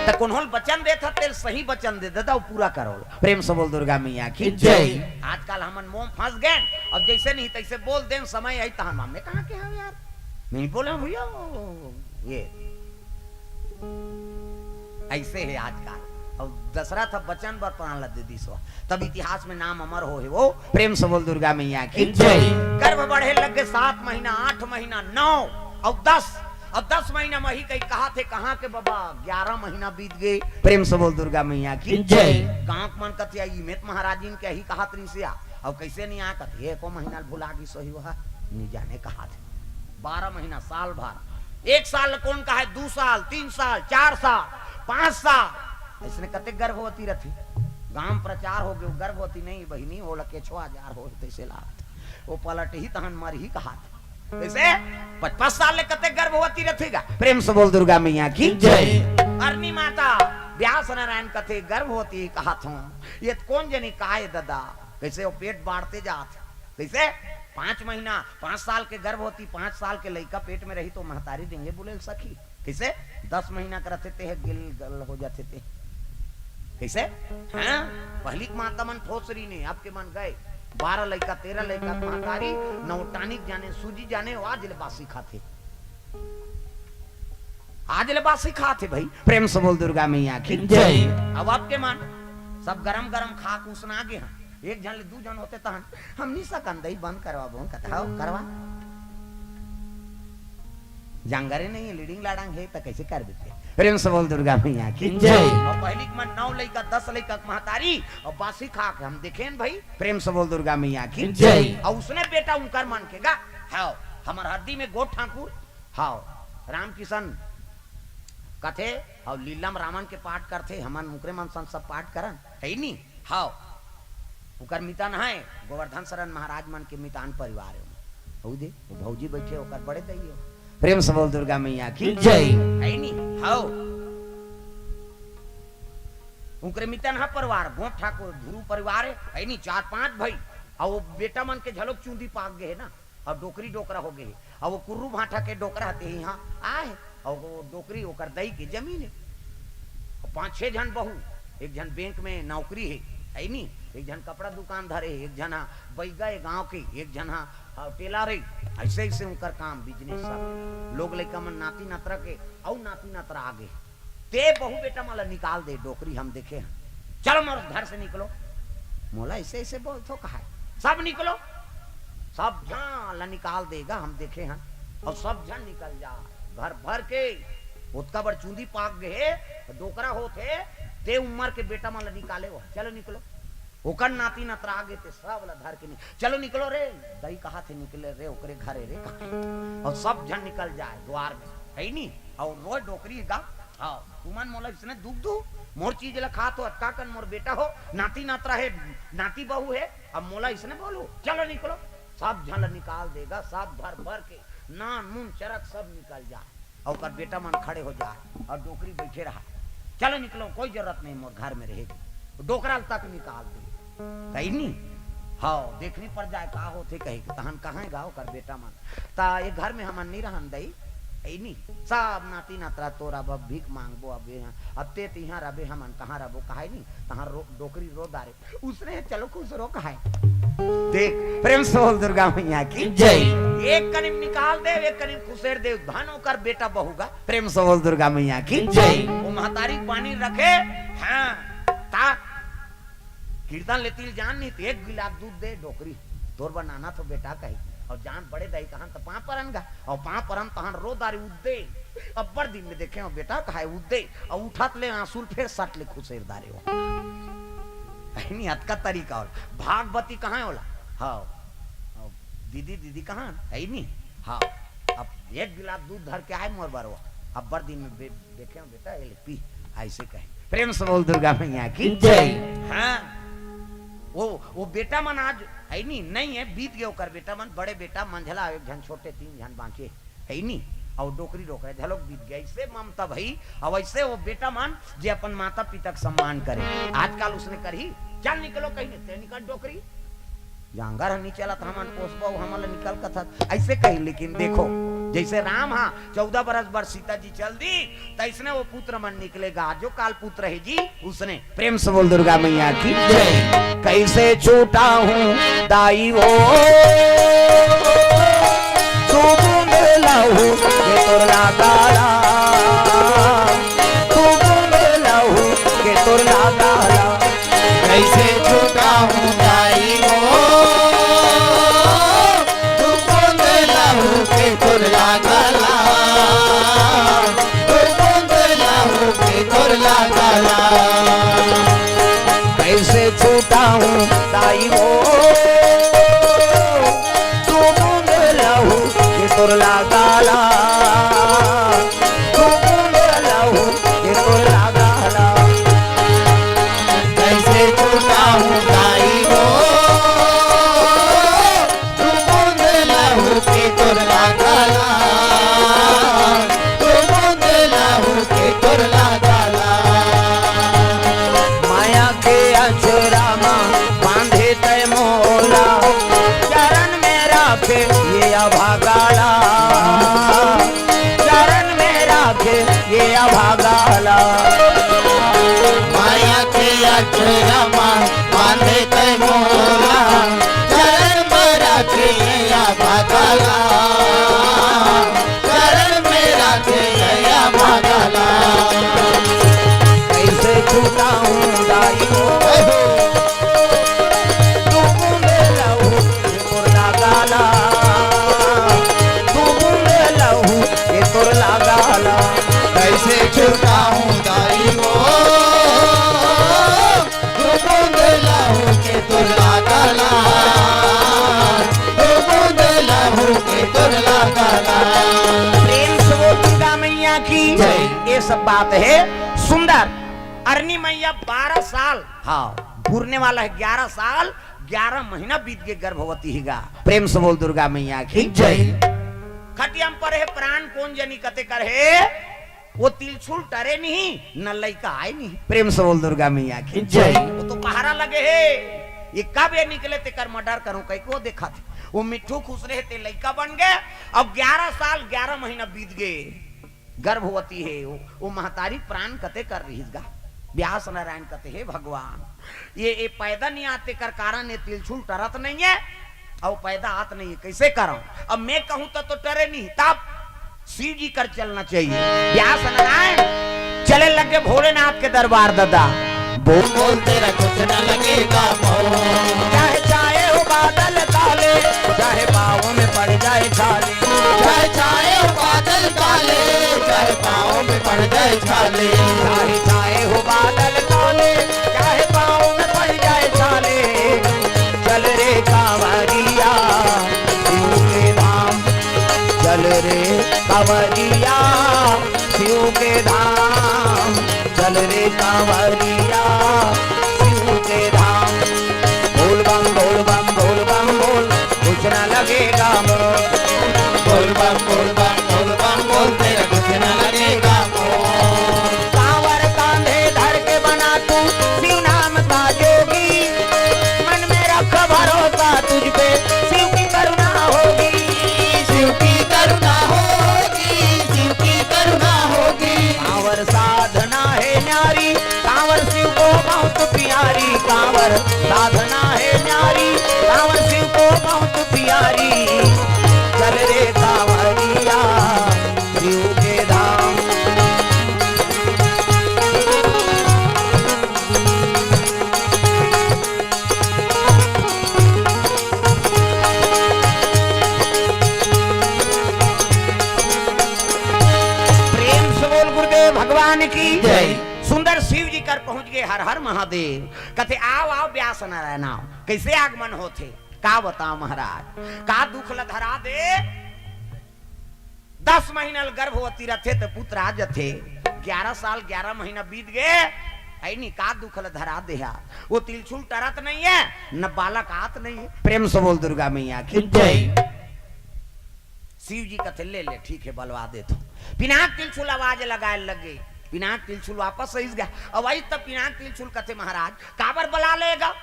त कोन्हो ल वचन देथा तेल सही वचन दे दादा, वो पूरा करो। प्रेम से बोल दुर्गा मैया की जय। आजकल हमन मोह फंस गए, अब जैसे नहीं तैसे बोल देन, समय आई तहन मामले कहाँ के हम यार नहीं बोले भैया। ये ऐसे है आजकल। अब दशरथ अब वचन बर प्राण ल दे दिस हो, तब इतिहास में नाम अमर हो है वो। प्रेम से बोल दुर्गा मैया की जय। गर्भ बढ़े लगे सात महीना, आठ महीना, नौ अउ दस। अब दस महीना म ही कही कहा थे, कहाँ के बाबा, ग्यारह महीना बीत गए। प्रेम से बोल दुर्गा मैया की जय। गांव के मन कथे, "ई में त महाराजिन के ही कहात रहिस या, अब कैसे नहीं आया?" कथे, "एको महीना ल भुला गिस होही वह, नहीं जाने कहा थे।" बारह महीना, साल भर, एक साल ल कोन कहा है, दू साल, तीन साल, चार साल, पांच साल, ऐसने कते गर्भवती रथे। गांव प्रचार हो गयो, गर्भवती नहीं बहिनी, वो लकेछो हजार हो तैसे लागत, वो पलट ही तहन मर ही कहा थे। कैसे? पच-, पांच साल ले कते गर्भवती रथे गा? प्रेम से बोल दुर्गा मैया की जय। अरनी माता, व्यास नारायण कथे गर्भवती कहा थो, ये त कोन जनी काय दादा, कैसे वो पेट बाढ़ते जात। कैसे? पांच महीना, पांच साल के गर्भवती, पांच साल के लइका पेट में रही तो महतारी देंगे बोले सखी। कैसे? दस महीना के रथे ते गिल गल हो जाथे ते। कैसे? हाँ, पहली के माता मन ठोसरी ने, अब के मन गए। बारह लइका, तेरह लइका के महतारी, नौ टानिक जाने, सूजी जाने, वो आज ले बासी खाथे। आज ले बासी खाथे भाई। प्रेम से बोल दुर्गा मैया की जय। अब अब के मन सब गरम गरम खा के उसना गे हैं। एक झन ले दू झन होते तहन हम नहीं सकन दई बंद करवा बोन कथा हो करवा। जांगरे नहीं है, लीडिंग लाडांग है, त कैसे कर देते? प्रेम से बोल दुर्गा मैया की जय। और पहली के मन नौ लइका, दस लइका के महतारी, और बासी खा के हम देखेन भाई। प्रेम से बोल दुर्गा मैया की जय। और उसने बेटा उनकर मन के गा, हाव, हमर हरदी में गोठ ठाकुर, हाव, रामकिशन कथे, हाव, लीलम रावण के पाठ करथे, हमन मुकरे मन सन सब पाठ करन, है नी? हाव, उकर मितान है, गोवर्धन शरण महाराज मन के मितान परिवार है। हऊ दे, वो भौजी बैठे, ओकर बड़े दई हो। प्रेम से बोल दुर्गा मैया की जय। है नी? हाव। उकरे मितान हा परिवार, गोठ ठाकुर, धुरू परिवार है, है नी? चार पांच भाई, और वो बेटा मन के झलोक चूंदी पाक गए है ना, और डोकरी डोकरा हो गए है, और वो कुर्रू भाटा के डोकरा हते यहाँ आए, और वो डोकरी ओकर दई के जमीन है। और पांच छह झन बहू, एक झन बैंक में नौकरी है, है नी? एक झन कपड़ा दुकान धरे है, एक झन हा बैगा है गांव के, एक झन हा, हा टेलर है। ऐसे ऐसे उनकर काम, बिजनेस सब। लोग लइका मन नाती नतरा के, अउ नाती नतरा आगे। ते बहू बेटा मन ला निकाल दे, डोकरी हम देखे हैं। चलो मोर घर से निकलो। मोला ऐसे ऐसे बोल थो कहा है। सब निकलो। सब झन ला निकाल देगा, हम देखे हैं। और सब झन निकल जा। घर भर के ओतका बड़ चूंदी पाक गए, डोकरा होत है, ते उम्र के बेटा मन ला निकाले हो। चलो निकलो। ओकर नाती नतरा आगे ते सब ला धर के नि-, चलो निकलो रे, दई कहा थे निकले रे, ओकरे घरे रे कहा। और सब झन निकल जाए द्वार में, है नी? और रोए डोकरी गा, हाँ, तुमन मोला इसने दुख दू, मोर चीज ला खा तो अटका कन मोर बेटा हो, नाती नतरा है, नाती बहू है, अब मोला इसने बोलू, चलो निकलो। सब झन ला निकाल देगा, सब भर भर के नान मुन चरक सब निकल जा। और ओकर बेटा मन खड़े हो जा और डोकरी बैठे रहा। चलो निकलो, कोई जरूरत नहीं मोर घर में रहेगी। डोकरा तक निकाल दे। कही नी, हाँ, देखनी पड़ जाए का होथे कही के, तहन कहाँ गाँव कर बेटा मन। ता ये घर में हमन नहीं रहन दई, है नी? सब नाती नतरा तोर अब भीख मांगबो अब यहाँ, अब ते तिहाँ रहबे, हमन कहाँ रहबो, कहे नी? तहाँ रो-, डोकरी रो डारे। उसने चलो खुश रो कहा है। देख, प्रेम से बोल दुर्गा मैया की जय। एक कनिम निकाल दे, एक कनिम खुसेर दे, धन ओकर बेटा बहू गा। प्रेम से बोल दुर्गा मैया की जय। वो महतारी पानी रखे, हाँ, ता कीर्तन लेती जान नहीं, तो एक गिलास दूध दे डोकरी, तोर बर नाना थो बेटा कही, और जान बड़े दाई कहान तो पाँव परन गा, और पाँव परन तहन रो दारी उद्दे, अब्बड़ दिन में देखे हो बेटा कहा है उद्दे, और उठत ले आंसू ल फेर सट ले खुसेर दारे हो। है नी, अतका तरीका होला। भागवती कहाँ होला? हाँ। दीदी, दीदी कहाँ? है नी? हाँ। अब एक गिलास दूध धर के आए मोर बर, वो अब्बर दिन में बे-, देखे हो बेटा, ये ले पी, ऐसे कहे। प्रेम से बोल दुर्गा मैया की जय। हाँ, वो, वो बेटा मन आज है नी, नहीं है, बीत गए ओकर बेटा मन, बड़े बेटा, मंझला एक झन, छोटे तीन झन बाँचे है नी, अउ डोकरी डोकरा घलोक बीत गए। ऐसे ममता भई, अउ ऐसे वो बेटा मन जे अपन माता पिता के सम्मान करे। आजकल उसने करही, चल निकलो कहीं, ते निकल डोकरी, जांगर ह नी चलत, हमन पोसबो, हमन ल निकल कथत, ऐसे कही। लेकिन देखो, जैसे राम हा चौदह बरस बर सीता जी चल दी, तैसने वो पुत्र मन निकलेगा। जो काल पुत्र है जी, उसने। प्रेम से बोल दुर्गा मैया की जय। कैसे छूटा हूँ दाई वो, तू बूंद लहू के तोर लागाला, तू बूंद लहू के तोर लागाला। कैसे छूटा हूँ दाई वो, तू बूंद लहू के तोर लागाला, तू बूंद लहू के तोर लागाला। कैसे छूटा हूँ दाई वो, तू बूंद लहू के तोर लागाला, तू बूंद लहू के तोर लागाला। कैसे छूटा हूँ दाई वो, तू बूंद लहू के तोर लागाला, तू बूंद लहू के तोर लागाला। माया के अचरा मा बांधे तै मोला, चरण में राखे ये अभागाला, चरण में राखे ये अभागाला। माया के अचरा मा बांधे तै मोला, चरण में राखे ये अभागाला, चरण में राखे ये अभागाला। कैसे छूटा हूँ दाई वो, तू बूंद लहू के तोर लागाला, तू बूंद लहू के तोर लागाला। कैसे छूटा हूँ दाई वो, तू बूंद लहू के तोर लागाला, तू बूंद लहू के तोर लागाला। प्रेम से बोल दुर्गा मैया की जय। ये सब बात है सुंदर। अरनी मैया बारह साल, हाँ, पूरने वाला है ग्यारह साल, ग्यारह महीना बीत गे गर्भवती ही गा। प्रेम से बोल दुर्गा मैया की जय। खटिया म परे हे प्राण कोन जनी कते कर हे, वो तिलछुल टरे नहीं, न लइका आए नहीं। प्रेम से बोल दुर्गा मैया की जय। वो तो पहरा लगे हे, ये कब ये निकले तेकर मर्डर करूं कहिके वो देखा थे। वो मिट्ठू खुश रहे ते लइका बन गए, अब ग्यारह साल ग्यारह महीना बीत गए। गर्भवती हे, वो, वो महतारी प्राण कते कर रहीस गा। व्यास नारायण कते, "हे भगवान, ये, ये पैदा नहीं आते कर कारण ये तिलछुल टरत नहीं है, अउ पैदा आत नहीं है, कैसे करंव?" अब मैं कहूं तो, तो टरे नहीं, तब शिव जी कर चलना चाहिए। व्यास नारायण चले लगे भोलेनाथ के दरबार दादा। बोल बोल तेरा कुछ न लगेगा मोल। चाहे छाए हो बादल काले, चाहे पाँव में पड़ जाए छाले। चाहे छाए हो बादल काले, चाहे पाँव में पड़ जाए छाले। चाहे छाए हो बादल काले, चाहे पाँव में पड़ जाए छाले। चल रे कांवरिया शिव के धाम, चल रे कांवरिया शिव के धाम, चल रे कांवरिया शिव के धाम। बोल बम बोल बम बोल बम बोल, कुछ ना लगेगा मोल। बोल बम बोल बम बोल बम बोल, तेरा कुछ ना लगेगा मोल। कांवर कांधे धर के बना तू शिव नाम का जोगी, मन में रख भरोसा तुझ पे, शिव की करुणा होगी, शिव की करुणा होगी, शिव की करुणा होगी। कांवर साधना है न्यारी, कांवर शिव को बहुत प्यारी, कांवर साधना है न्यारी, कांवर शिव को बहुत प्यारी। चल रे कांवरिया शिव के धाम। प्रेम से बोल गुरुदेव भगवान की जय। सुंदर शिव जी कर पहुंच गए, हर हर महादेव। कथे, "आओ, आओ, व्यास नारायण, आओ।" कैसे आगमन होथे, का बताओ महाराज, का दुख ल धरा दे। दस महीना ल गर्भवती रथे त पुत्र आ जथे। ग्यारह साल ग्यारह महीना बीत गे, ऐनी का दुख ल धरा देहा। वो तिलछुल टरत नहीं है, न बालक आत नहीं है। प्रेम से बोल दुर्गा मैया की जय। शिव जी कथे, "ले ले, ठीक है, बलवा देथों।" पिनाक तिलछुल आवाज लगाए लगे। पिनाक तिलछुल वापस अइस गा। अब अइस त पिनाक तिलछुल कथे, "महाराज, काबर बला लेगा?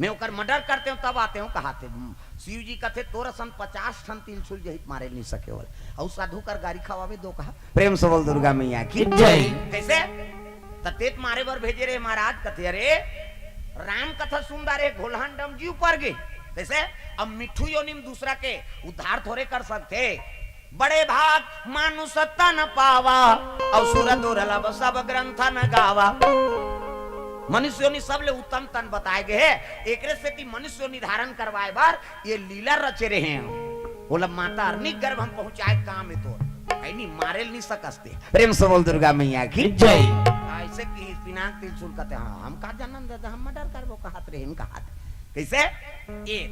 मैं ओकर मर्डर करते हूँ, तब आते हूँ," कहाथे। शिव जी कथे, "तोर असन पचास ठन तिलछुल जही त मारे नहीं सके वाला। अउ साधु कर गारी खवावे दो," कहा। प्रेम से बोल दुर्गा मैया की जय। कैसे? "त तें त मारे बर भेजे रहे महाराज?" कथे, "अरे, राम कथा सुन डारे, घोलहान डम जीव पर गे।" कैसे? अब मिट्ठू योनि म दूसरा के उद्धार थोरे कर सकथे। "बड़े भाग मानुष तन पावा, अउ सुर दुर्लभ सब ग्रंथन गावा।" मनुष्य योनि सबले उत्तम तन बताए गे हे, एकरे सेती मनुष्य योनि धारण करवाए बर ये लीला रचे रहे हैं। बोला, "माता अरनी गर्भ हम पहुंचाए काम हे तोर, ऐनी मारे ल नहीं सकस तें।" प्रेम से बोल दुर्गा मैया की जय। ऐसे कि पिनाक तिलछुल कथे, "हाँ, हम का जनम दे, हम मर्डर करबो," कहात रहे, कहात। कैसे? ये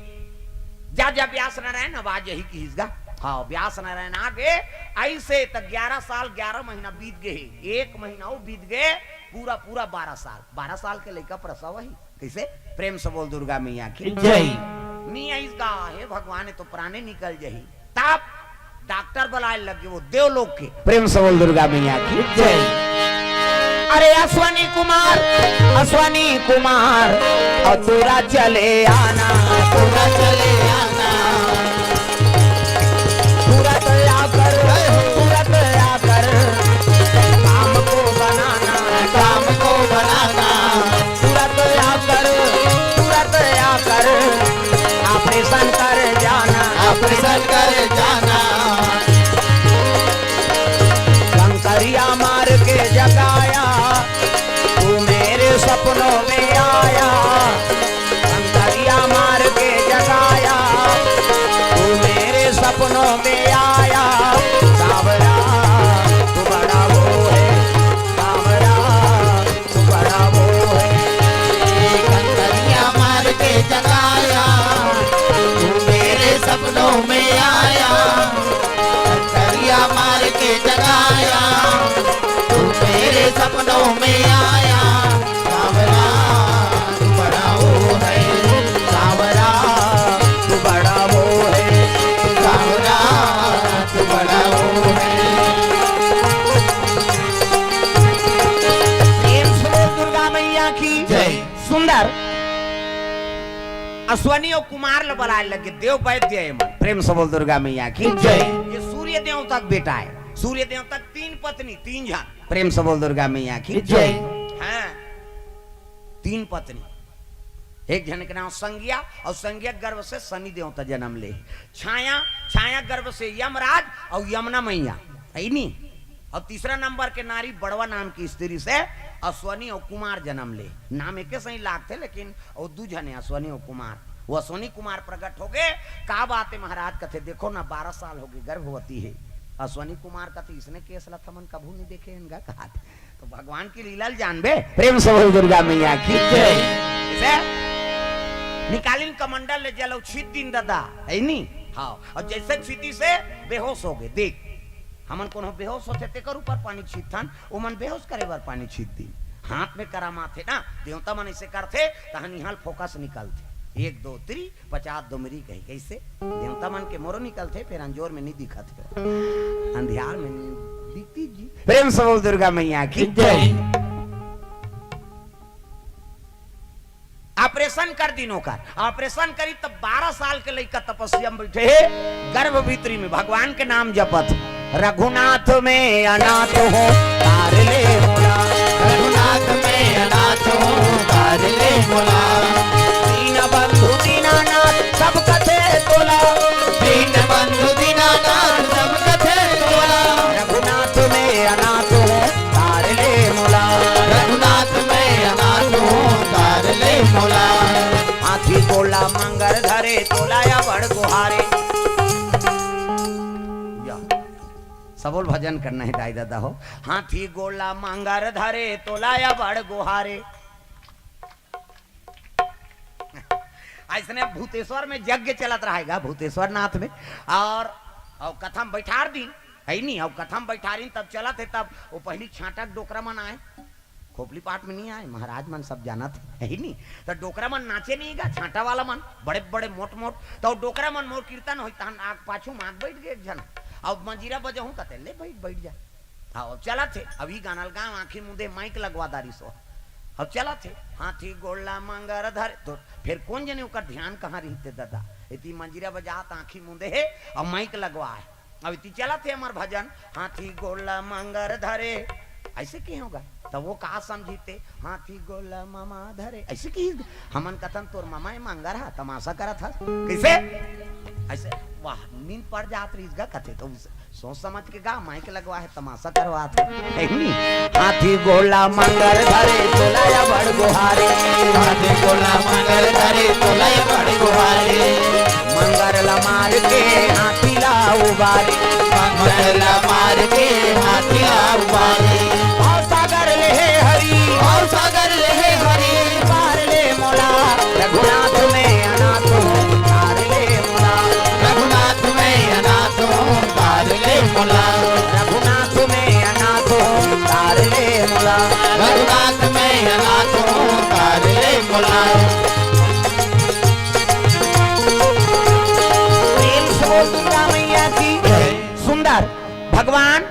जा, जा, व्यास नारायण, अब आ जही किहिस गा। हाँ, व्यास नारायण आ गे। ऐसे त ग्यारह साल ग्यारह महीना बीत गे हे, एक महीना वो बीत गे, पूरा, पूरा बारह साल, बारह साल के लइका प्रसव ही। कैसे? प्रेम से बोल दुर्गा मैया की जय। नी आइस गा, हे भगवान, ये तो प्राणे निकल जही। तब डॉक्टर बलाए लगे वो देवलोक के। प्रेम से बोल दुर्गा मैया की जय। "अरे अश्वनी कुमार, अश्वनी कुमार, अउ तोरा चले आना, तोरा चले आना। तुरंत आकर, तुरंत आकर, काम को बनाना, काम को बनाना। तुरंत आकर, तुरंत आकर, ऑपरेशन कर जाना, ऑपरेशन कर जाना।" कंकरिया मार के जगाया, तू मेरे सपनों में आया। कंकरिया मार के जगाया, तू मेरे सपनों में आया। सावरा, तू बड़ा वो है, सावरा, तू बड़ा वो है। कंकरिया मार के जगाया, तू मेरे सपनों में आया। कंकरिया मार के जगाया, तू मेरे सपनों में आया। सावरा, तू बड़ा वो है, सावरा, तू बड़ा वो है, सावरा, तू बड़ा वो है। प्रेम से बोल दुर्गा मैया की जय। सुंदर अश्वनी अउ कुमार ल बलाए लगे, देव वैद्य ए मन। प्रेम से बोल दुर्गा मैया की जय। ये सूर्य देवता के बेटा हे। सूर्य देवता के तीन पत्नी, तीन झन। प्रेम से बोल दुर्गा मैया की जय। हाँ, तीन पत्नी। एक झन के नाम संज्ञा, अउ संज्ञा गर्भ से शनि देवता जनम ले। छाया, छाया गर्भ से यमराज अउ यमुना मैया, हे नी? अउ तीसरा नंबर के नारी बड़वा नाम के स्त्री से अश्वनी अउ कुमार जनम ले। नाम एके सही लागथे, लेकिन वो दू झन हे, अश्वनी अउ कुमार। वो अश्वनी कुमार प्रगट होगे। का बात हे महाराज? कथे, "देखो ना, बारह साल होगे गर्भवती हे।" अश्वनी कुमार कथे, "इसने केस ला त हमन कभू नहीं देखे हन गा," कहाथे। तो भगवान की लीला ल जानबे। प्रेम से बोल दुर्गा मैया की जय। जैसे निकालिन कमंडल ले जल अउ छीत दिन ददा, हे नी? हाँ, अउ जैसे छीतिस बेहोश होगे। देख, हमन कोनो बेहोश होथे तेकर ऊपर पानी छीतथन, ओमन बेहोश करे बर पानी छीत दिन। हाथ में करामात हे ना, देवता मन ऐसे करथे, तहन इहाँ फोकस निकलथे। एक, दो, तीन, पचास डोमरी कही, कैसे? देवता मन के मोरो निकलथे, फेर अंजोर में नहीं दिखत हे। अंधियार में नहीं दिखती जी। प्रेम से बोल दुर्गा मैया की जय। ऑपरेशन कर दिन ओकर। ऑपरेशन करी तब बारह साल के लइका तपस्या में बैठे हे, गर्भ भीतरी में भगवान के नाम जपत। रघुनाथ में अनाथ हूँ, तार ले मोला। रघुनाथ में अनाथ हूँ, तार ले मोला। दीन बंधु दीनानाथ सब कथे तोला। दीन बंधु दीनानाथ सब कथे तोला। रघुनाथ में अनाथ हूँ, तार ले मोला। रघुनाथ में अनाथ हूँ, तार ले मोला। हाथी गोला मांगर धरे तोला या बड़ गुहारे। या, सबोल भजन करना हे दाई ददा हो। हाथी गोला मांगर धरे तोला या बड़ गुहारे। अइसने भूतेश्वर में यज्ञ चलत रहेगा, भूतेश्वर नाथ में, अउ अउ कथा म बइठार दिन, हइ नी, अउ कथा म बइठारिन, तब चलत हे, तब ओ पहिली छांटा के डोकरा मन आय, खोपली पाट में नइ आय, महाराज मन सब जानत हे, हइ नी, त डोकरा मन नाचे नइ गा, छांटा वाला मन, बड़े-बड़े मोट-मोट, त ओ डोकरा मन मोर कीर्तन होई, तहन आग पाछू म आग बइठ गे एक झन, अब मंजीरा बजहूं कथे, "ले बइठ, बइठ जा।" हाँ, अब चलत हे, अब ई गाना ल गाँव आँखी मुंदे माइक लगवा दारिस ओ। अब चलत हे, "हाथी गोड़ ला मांगर धरे", तो फेर कोन जने ओकर ध्यान कहाँ रहिते ददा? एती मंजीरा बजात आँखी मुंदे हे, अब माइक लगवा हे। अब एती चलत हे हमर भजन, "हाथी गोड़ ला मांगर धरे", अइसे कहे होगा? तब ओ का समझिते, "हाथी गोड़ ला ममा धरे", अइसे कहे। हमन कथन, "तोर ममा ए मांगर हा, तमाशा करत हस।" कइसे? अइसे, वाह, नींद पड़ जात रहिस गा कथे, त उस सोच समझ के गा, माइक लगवा हे, तमाशा करवात हे। हे नी? हाथी गोड़ ला मांगर धरे, तोला अबड़ गोहारे। हाथी गोड़ ला मांगर धरे, तोला अबड़ गोहारे। मांगर ला मार के हाथी ला उबारे। मांगर ला मार के हाथी ला उबारे। भवसागर ले हे हरि, भवसागर ले हे हरि। तार ले मोला, रघुनाथ मैं अनाथ हूँ, तार ले मोला। रघुनाथ मैं अनाथ हूँ, तार ले मोला। रघुनाथ मैं अनाथ हूँ, तार ले मोला। रघुनाथ मैं अनाथ हूँ, तार ले मोला। प्रेम से बोल दुर्गा मैया की। सुंदर भगवान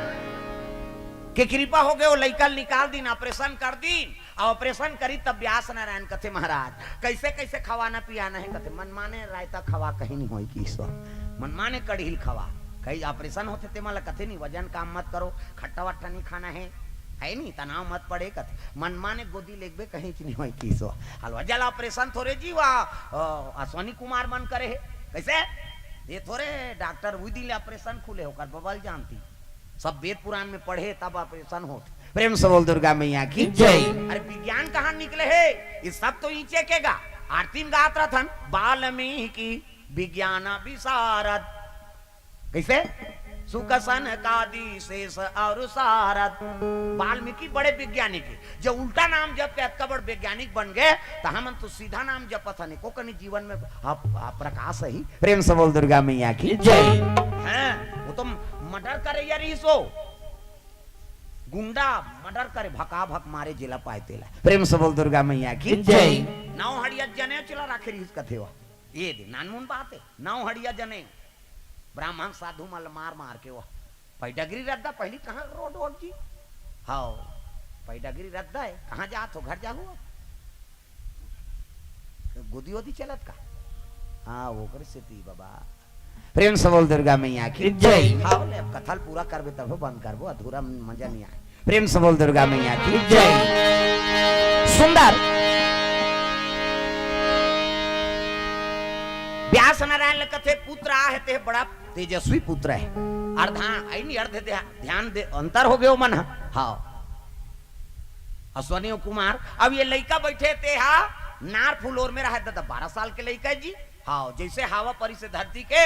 के कृपा हो गए, वो लइका ल निकाल दीन, ऑपरेशन कर दीन। अब ऑपरेशन करी तब व्यास नारायण कथे, "महाराज, कइसे कइसे खवाना पियाना हे?" कथे, "मनमाने रायता खवा, कहीं नइ होय कहिस ओ। मनमाने कड़ही ल खवा।" कहीं ऑपरेशन होथे तेमा ला कथे नहीं, "वजन काम मत करो, खट्टा वट्टा नइ खाना हे, हइ नी, तनाव मत पड़े।" कथे, "मनमाने गोदी लेगबे, कहीं नइ होय कहिस ओ।" हलवा जला ऑपरेशन थोरे जी, वा, अ, अश्वनी कुमार मन करे हे। कइसे? ये थोरे डॉक्टर उही दिन ले ऑपरेशन खुले, ओकर बबल जानती। सब वेद पुराण में पढ़े तब ऑपरेशन होत। प्रेम से बोल दुर्गा मैया की जय। अरे विज्ञान कहाँ निकले हे? ये सब तो ईंचे के गा। आरती में गात रथन, "वाल्मीकि विज्ञान विशारद।" कइसे? "सुख सनकादि शेष अउर सारद।" वाल्मीकि बड़े वैज्ञानिक हे। जब उल्टा नाम जप के अतका बड़ वैज्ञानिक बन गए, त हमन तो सीधा नाम जपत हन, एको कनी जीवन में ह-, ह-, प्रकाश ही। प्रेम से बोल दुर्गा मैया की जय। हैं, वो तो मर्डर करइया रहिस ओ। गुंडा मर्डर करे, भकाभक मारे, जेला पाय तेला। प्रेम से बोल दुर्गा मैया की जय। नौ हड़िया जने चला राखे रहिस कथे ओ। ये दे, नानमुन बात हे, नौ हड़िया जने। ब्राह्मण साधु मन ल मार मार के ओ। पै डगरी रद्दा, पहिली कहाँ रोड वोड जी? हाव, पै डगरी रद्दा हे, कहाँ जात हो, घर जाहू अब? गोदी वोदी चलत का? हाँ, ओकरे सेती बाबा। प्रेम से बोल दुर्गा मैया की जय। हाव, ले अब कथा ल पूरा करबे तभो बंद करबो, अधूरा मजा नइ आय। प्रेम से बोल दुर्गा मैया की जय। सुंदर। व्यास नारायण ल कथे, पुत्र आहे ते बड़ा तेजस्वी पुत्र हे। अर्धा, अइ नी, अर्ध ध्या-, ध्यान दे, अंतर हो गयो मन ह। हाव। अश्वनी अउ कुमार, अब ये लइका बइठे ते हा नार फूल ओर में रहे ददा, बारह साल के लइका हे जी। हाव, जइसे हवा परिस धरती के,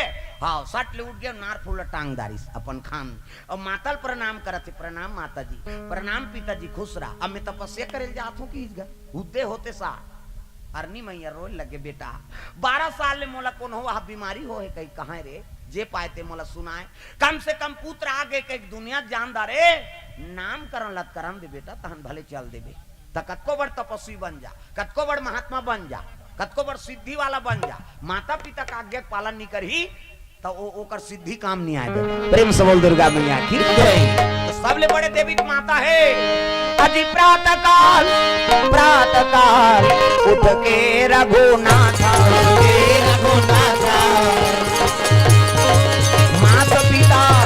हाव, सट ले उठ गया, नार फूल टांग दारिस अपन खाम। अउ माता ल प्रणाम करत हे, "प्रणाम माता जी, प्रणाम पिता जी, खुश रहा। अब मैं तपस्या करे ल जात हूँ कि इस घर उद्दे होते सा।" अरनी मैया रोए लगे, "बेटा, बारह साल ले मोला कोनो वह बीमारी हो हे कहीं, कहाँ रे? जे पाए ते मोला सुनाए। कम से कम पुत्र आगे के दुनिया जान दा रे। नामकरण लतकरण दे बेटा, तहन भले चल देबे।" त कतको बड़ तपस्वी बन जा, कतको बड़ महात्मा बन जा, कतको बड़ सिद्धि वाला बन जा, माता पिता का आज्ञा के पालन नइ करही, त ओ, ओकर सिद्धि काम नइ आय दे। प्रेम से बोल दुर्गा मैया की जय। त सबले बड़े देवी त माता हे। अजी प्रातः काल, प्रातः काल उठ के रघुनाथा, उठ के रघुनाथा। मात पिता,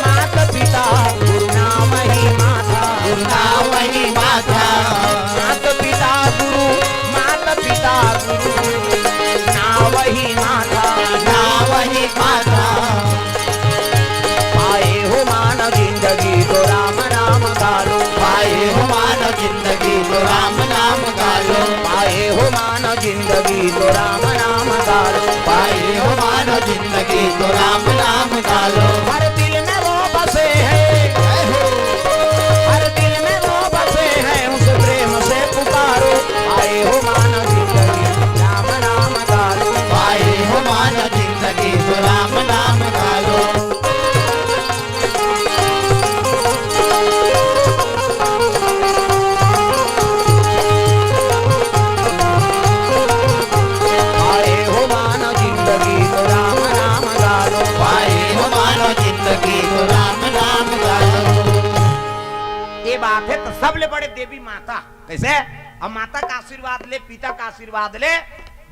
मात पिता, गुरु नाम ही माथा। गुरु नाम ही माथा। मात पिता गुरु, मात पिता गुरु, नाम ही माथा। नाम ही माथा। पाए हो मान जिंदगी तो राम नाम गालो। पाए हो मान जिंदगी तो राम नाम गालो। पाए हो मान जिंदगी तो राम नाम गालो। पाए हो मान जिंदगी तो राम नाम गालो। हर दिल में वो बसे हैं, जय हो। हर दिल में वो बसे हैं, उस प्रेम से पुकारो। पाए हो मान जिंदगी राम नाम गालो। पाए हो मान जिंदगी तो राम नाम गालो। सबले बड़े देवी माता। कइसे? अब माता का आशीर्वाद ले, पिता का आशीर्वाद ले,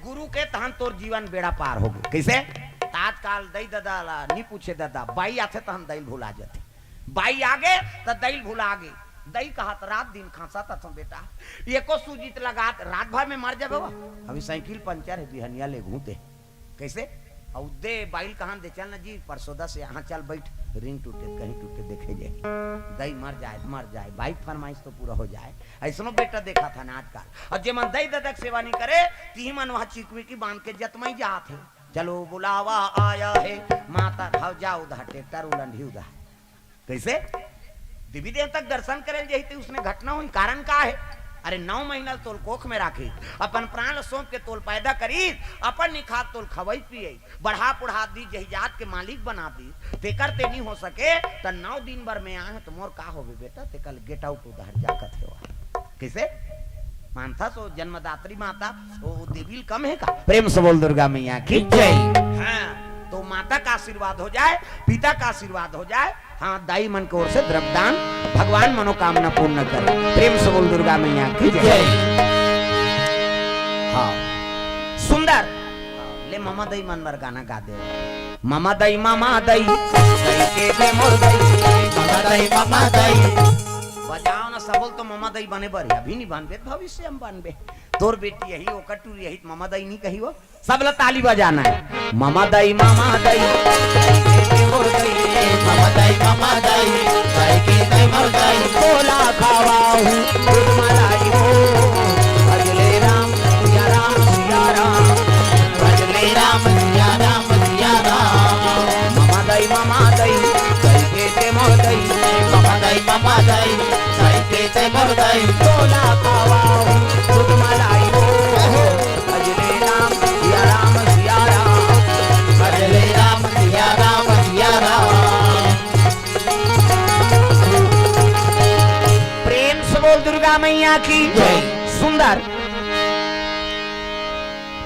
गुरु के, तहन तोर जीवन बेड़ा पार होगे। कइसे? त आजकाल दई ददा ला नी पूछे ददा, बाई आथे तहन दई ल भुला जाथे। बाई आगे त दई ल भुला गे। दई कहत रात दिन खांसत हथों बेटा, एको सूजी त लगा त रात भर में मर जाबे वो। अभी साइकिल पंचर हे, बिहनिया लेगहूं ते। कइसे? अउ दे बाई ल कहन दे, चल ना जी, परसोदा से यहाँ चल बइठ, रिंग टूटे, कहीं टूटे, देखे जाए। दई मर जाए, मर जाए, बाई के फरमाइश तो पूरा हो जाए। अइसनो बेटा देखाथन आजकाल। अउ जे मन दई ददा के सेवा नी करे, तिही मन वहाँ चिकमिकी बांध के जतमई जात हे। चलो बुलावा आया है, माता धाव जाओ उधा, ट्रैक्टर उलंढी उधा। कइसे? देवी देवता के दर्शन करे ल जाही ते उसने घटना होही। कारण का हे? अरे, नौ महीना ल तोल कोख में राखिस, अपन प्राण ल सौंप के तोल पैदा करिस, अपन निखात तोल खवई पियई, बढ़ा पुढ़ा दीस, जहिजात के मालिक बना दीस, तेकर ते नी हो सके, त नौ दिन बर में आहे, त मोर का होबे बेटा, तेकर ले get out उधर जा कथे हो। कइसे? मानथस ओ जन्मदात्री माता, ओ देवी ल कम हे का? प्रेम से बोल दुर्गा मैया की जय। हाँ, तो माता का आशीर्वाद हो जाए, पिता का आशीर्वाद हो जाए, हाँ, दाई मन के ओर से द्रव्यदान, भगवान मनोकामना पूर्ण करे। प्रेम से बोल दुर्गा मैया की जय। जय। हाँ, सुंदर। ले ममा दई मन बर गाना गा दे। ममा दई, ममा दई, दई के दे मोर दई। ममा दई, ममा दई। बजाओ ना, सबल तो ममा दई बने बर हे, अभी नी बनबे, भविष्य में बनबे। तोर बेटी यही, ओकर टूरी यही, ममा दई नी कही वो। सब ला ताली बजाना हे। ममा दई, ममा दई, ममा दई, ममा दई, दई के दई मोर दई। तोला खवाहूँ दूध मलाई हो। भजले राम सिया राम सिया राम। भजले राम सिया राम सिया राम। ममा दई, ममा दई, दई के दे मोर दई। ममा दई, ममा दई, दई के दे मोर दई। तोला खवाहूँ दूध मलाई हो। भजले राम सिया राम सिया राम। भजले राम सिया राम सिया राम। प्रेम से बोल दुर्गा मैया की जय। सुंदर।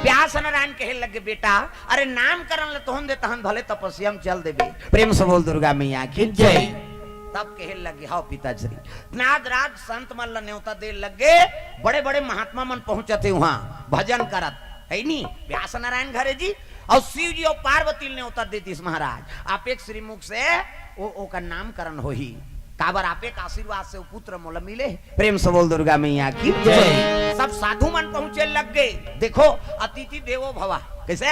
व्यास नारायण कहे लगे, बेटा, अरे नामकरण ल तोहन दे तहन भले तपस्या में चल देबे। प्रेम से बोल दुर्गा मैया की जय। तब कहे लगे, हव पिताश्री। नागराज संत मन ल नेवता दे लगे, बड़े-बड़े महात्मा मन पहुंचत हे उहाँ, भजन करत, हे नी? व्यास नारायण घरे जी, अउ शिव जी अउ पार्वती ल नेवता दे दिस महाराज। आप एक श्रीमुख से ओ, ओकर नामकरण होही। काबर आप एक आशीर्वाद से ओ पुत्र मोला मिले। प्रेम से बोल दुर्गा मैया की जय। सब साधु मन पहुंचे लग गे। देखो, अतिथि देवो भवा। कइसे?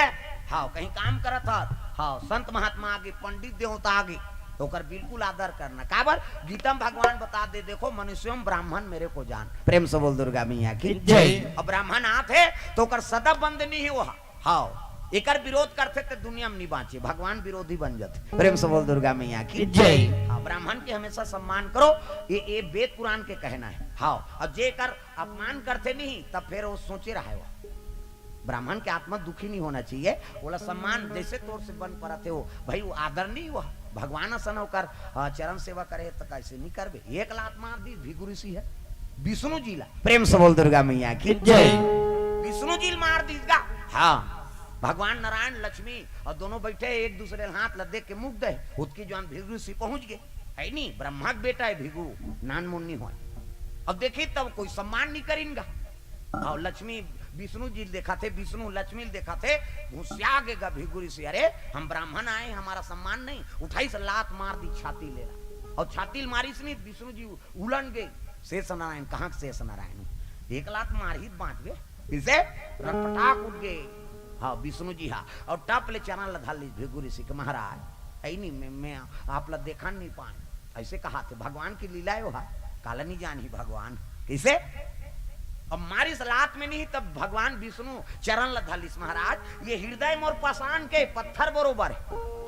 हाँ, कहीं काम करत हस, हाँ, संत महात्मा आगे, पंडित देवता आगे, ओकर बिल्कुल आदर करना। काबर? गीता में भगवान बता दे, देखो, मनुष्यों ब्राह्मण मेरे को जान। प्रेम से बोल दुर्गा मैया की जय। अब ब्राह्मण आत हे, त ओकर सदा बंद नहीं हुआ। हाँ, एकर विरोध करथे त दुनिया में नहीं बांचे, भगवान विरोधी बन जाथे। प्रेम से बोल दुर्गा मैया की जय। हाँ, ब्राह्मण के हमेशा सम्मान करो, ये, ये वेद पुराण के कहना हे। हाँ, अब जे एकर अपमान करथे नहीं, तब फिर वो सोचे रहे हो। ब्राह्मण के आत्मा दुखी नहीं होना चाहिए, ओला सम्मान जैसे तोर से बन परत हे वो, भाई वो आदर नहीं हुआ, भगवान असन ओकर, अ, चरण सेवा करे त कैसे नहीं करबे? एक लात मार दिस भृगु ऋषि हे विष्णु जी ला। प्रेम से बोल दुर्गा मैया की जय। विष्णु जी ल मार दिस गा। हाँ, भगवान नारायण लक्ष्मी अउ दोनों बइठे एक दूसरे ल हाथ ल देख के मुग्ध हे। ओतकी जुवार भृगु ऋषि पहुंच गे, हे नी? ब्रह्मा के बेटा हे भृगु, नान मुन नहीं होय। अब देखी तब कोई सम्मान नहीं करिन गा। अउ लक्ष्मी विष्णु जी ल देखाथे, विष्णु लक्ष्मी ल देखाथे, घुसिया गे गा भृगु ऋषि, अरे हम ब्राह्मण आए, हमारा सम्मान नहीं। उठाइस लात मार दिस छाती ले ला, अउ छाती ल मारिस नहीं, विष्णु जी उलन गे, शेष नारायण, कहाँ के शेष नारायण? एक लात मारही त बांचबे, कइसे? रटपटाक उठ गे। हाँ, विष्णु जी हा, अउ टप ले चरण ल धर लिस भृगु ऋषि के, महाराज, हे नी, मैं, मैं आप ला देखन नहीं पाएंव। अइसे कहाथे, भगवान के लीला हे वो हा, काला नहीं जानही भगवान। कइसे? अब मारिस लात में नहीं, तब भगवान विष्णु चरण ल धर लिस, महाराज, ये हृदय मोर पाषाण के पत्थर बरोबर हे,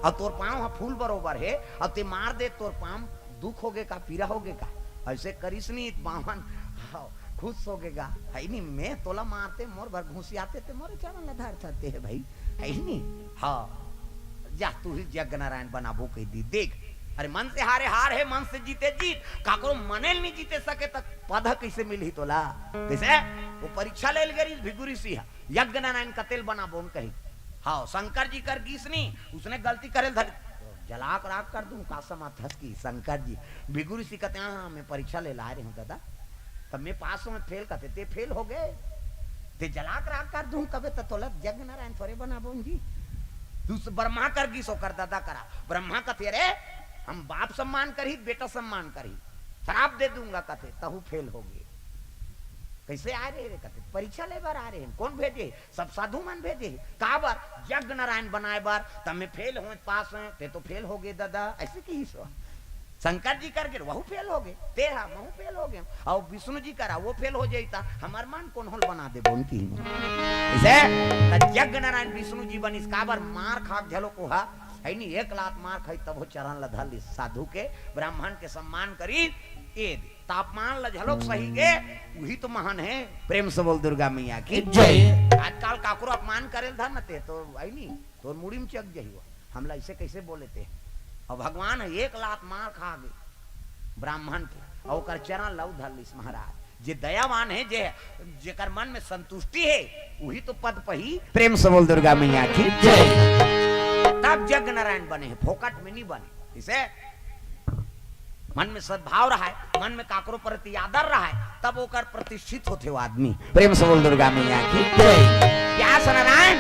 अउ तोर पाँव हा फूल बरोबर हे, अउ ते मार दे तोर पाँव दुख होगे का, पीरा होगे का? अइसे करिस नहीं त बामन, हाँ, खुश होगे गा, हे नी? मैं तोला मारते, मोर बर घुसियाते, ते मोरे चरण ल धरथस ते हे भाई, हे नी? हाँ, जा तू ही यज्ञ नारायण बनाबो कहि दिस। देख, अरे मन से हारे हार हे, मन से जीते जीत। काकरो मने ल नहीं जीते सके त पद ह कइसे मिलही तोला? कइसे? वो परीक्षा ले ल गे रिहिस भृगु ऋषि ह, यज्ञ नारायण कते ल बनाबो कहि। हाँ, शंकर जी कर गिस नहीं, उसने गलती करे ल धर जला के राख कर दूं, का समझथस कि शंकर जी? भृगु ऋषि कहते, हाँ, मैं परीक्षा ले ला रहे हूँ दादा, तब मैं पास हूँ, फेल कहते, ते फेल हो गए, ते जला के राख कर दूं, कबे त तोला जग नारायण थोरे बनाबो जी। तू स-, ब्रह्मा कर गिस ओकर दादा करा, ब्रह्मा कहते, अरे हम बाप सम्मान करही, बेटा सम्मान करही, श्राप दे दूंगा कहते, तहु फेल हो गए। कैसे आ रहे रे कहते, परीक्षा ले बर आ रहे हैं, कौन भेजे? सब साधु मन भेजे हे। काबर? जग नारायण बनाए बर। त मैं फेल हों, पास हों, ते तो फेल हो गए दादा, ऐसे किहिस। शंकर जी कर गे, वहू फेल हो गए, ते हा, महू फेल हो गए। अउ विष्णु जी करा, वो फेल हो जाई त हमर मन कोन होल बना दे बोन की। इसे त जग नारायण विष्णु जी बनिस। काबर? मार खाक झलो कोहा है नी, एक लात मार खाई तब वो चरण ल धर लिस साधु के, ब्राह्मण के सम्मान करी, ए दे। तापमान ल झलोक सही के, उही तो महान है। प्रेम से बोल दुर्गा मैया की जय। आजकल काकरो अपमान करे ल धर न ते तो आई नी, तोर मुड़ी में चक जही वो। हमला ऐसे कैसे बोले ते? और भगवान है, एक लात मार खा गए ब्राह्मण के, और ओकर चरण लऊ धर लिस महाराज। जे दयावान है, जे, जेकर मन में संतुष्टि है, वही तो पद पही। प्रेम से बोल दुर्गा मैया की जय। तब जग नारायण बने हैं, फोकट में नहीं बने। इसे मन में सद्भाव रहा है, मन में काकरो प्रति आदर रहा है, तब ओकर प्रतिष्ठित होथे वो आदमी। प्रेम से बोल दुर्गा मैया की जय। व्यास नारायण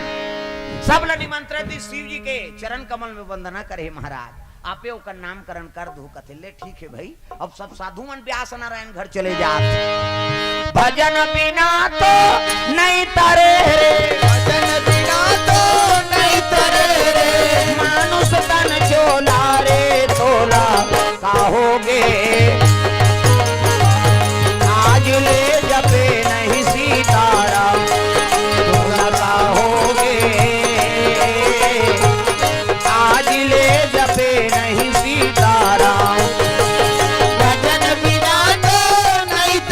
सब ल निमंत्रण दी, शिव जी के चरण कमल में वंदना करे, महाराज आपे ओकर नामकरण कर दो। कथे, ले ठीक है भाई, अब सब साधु मन व्यास नारायण घर चले जात। भजन बिना तो नहीं तारे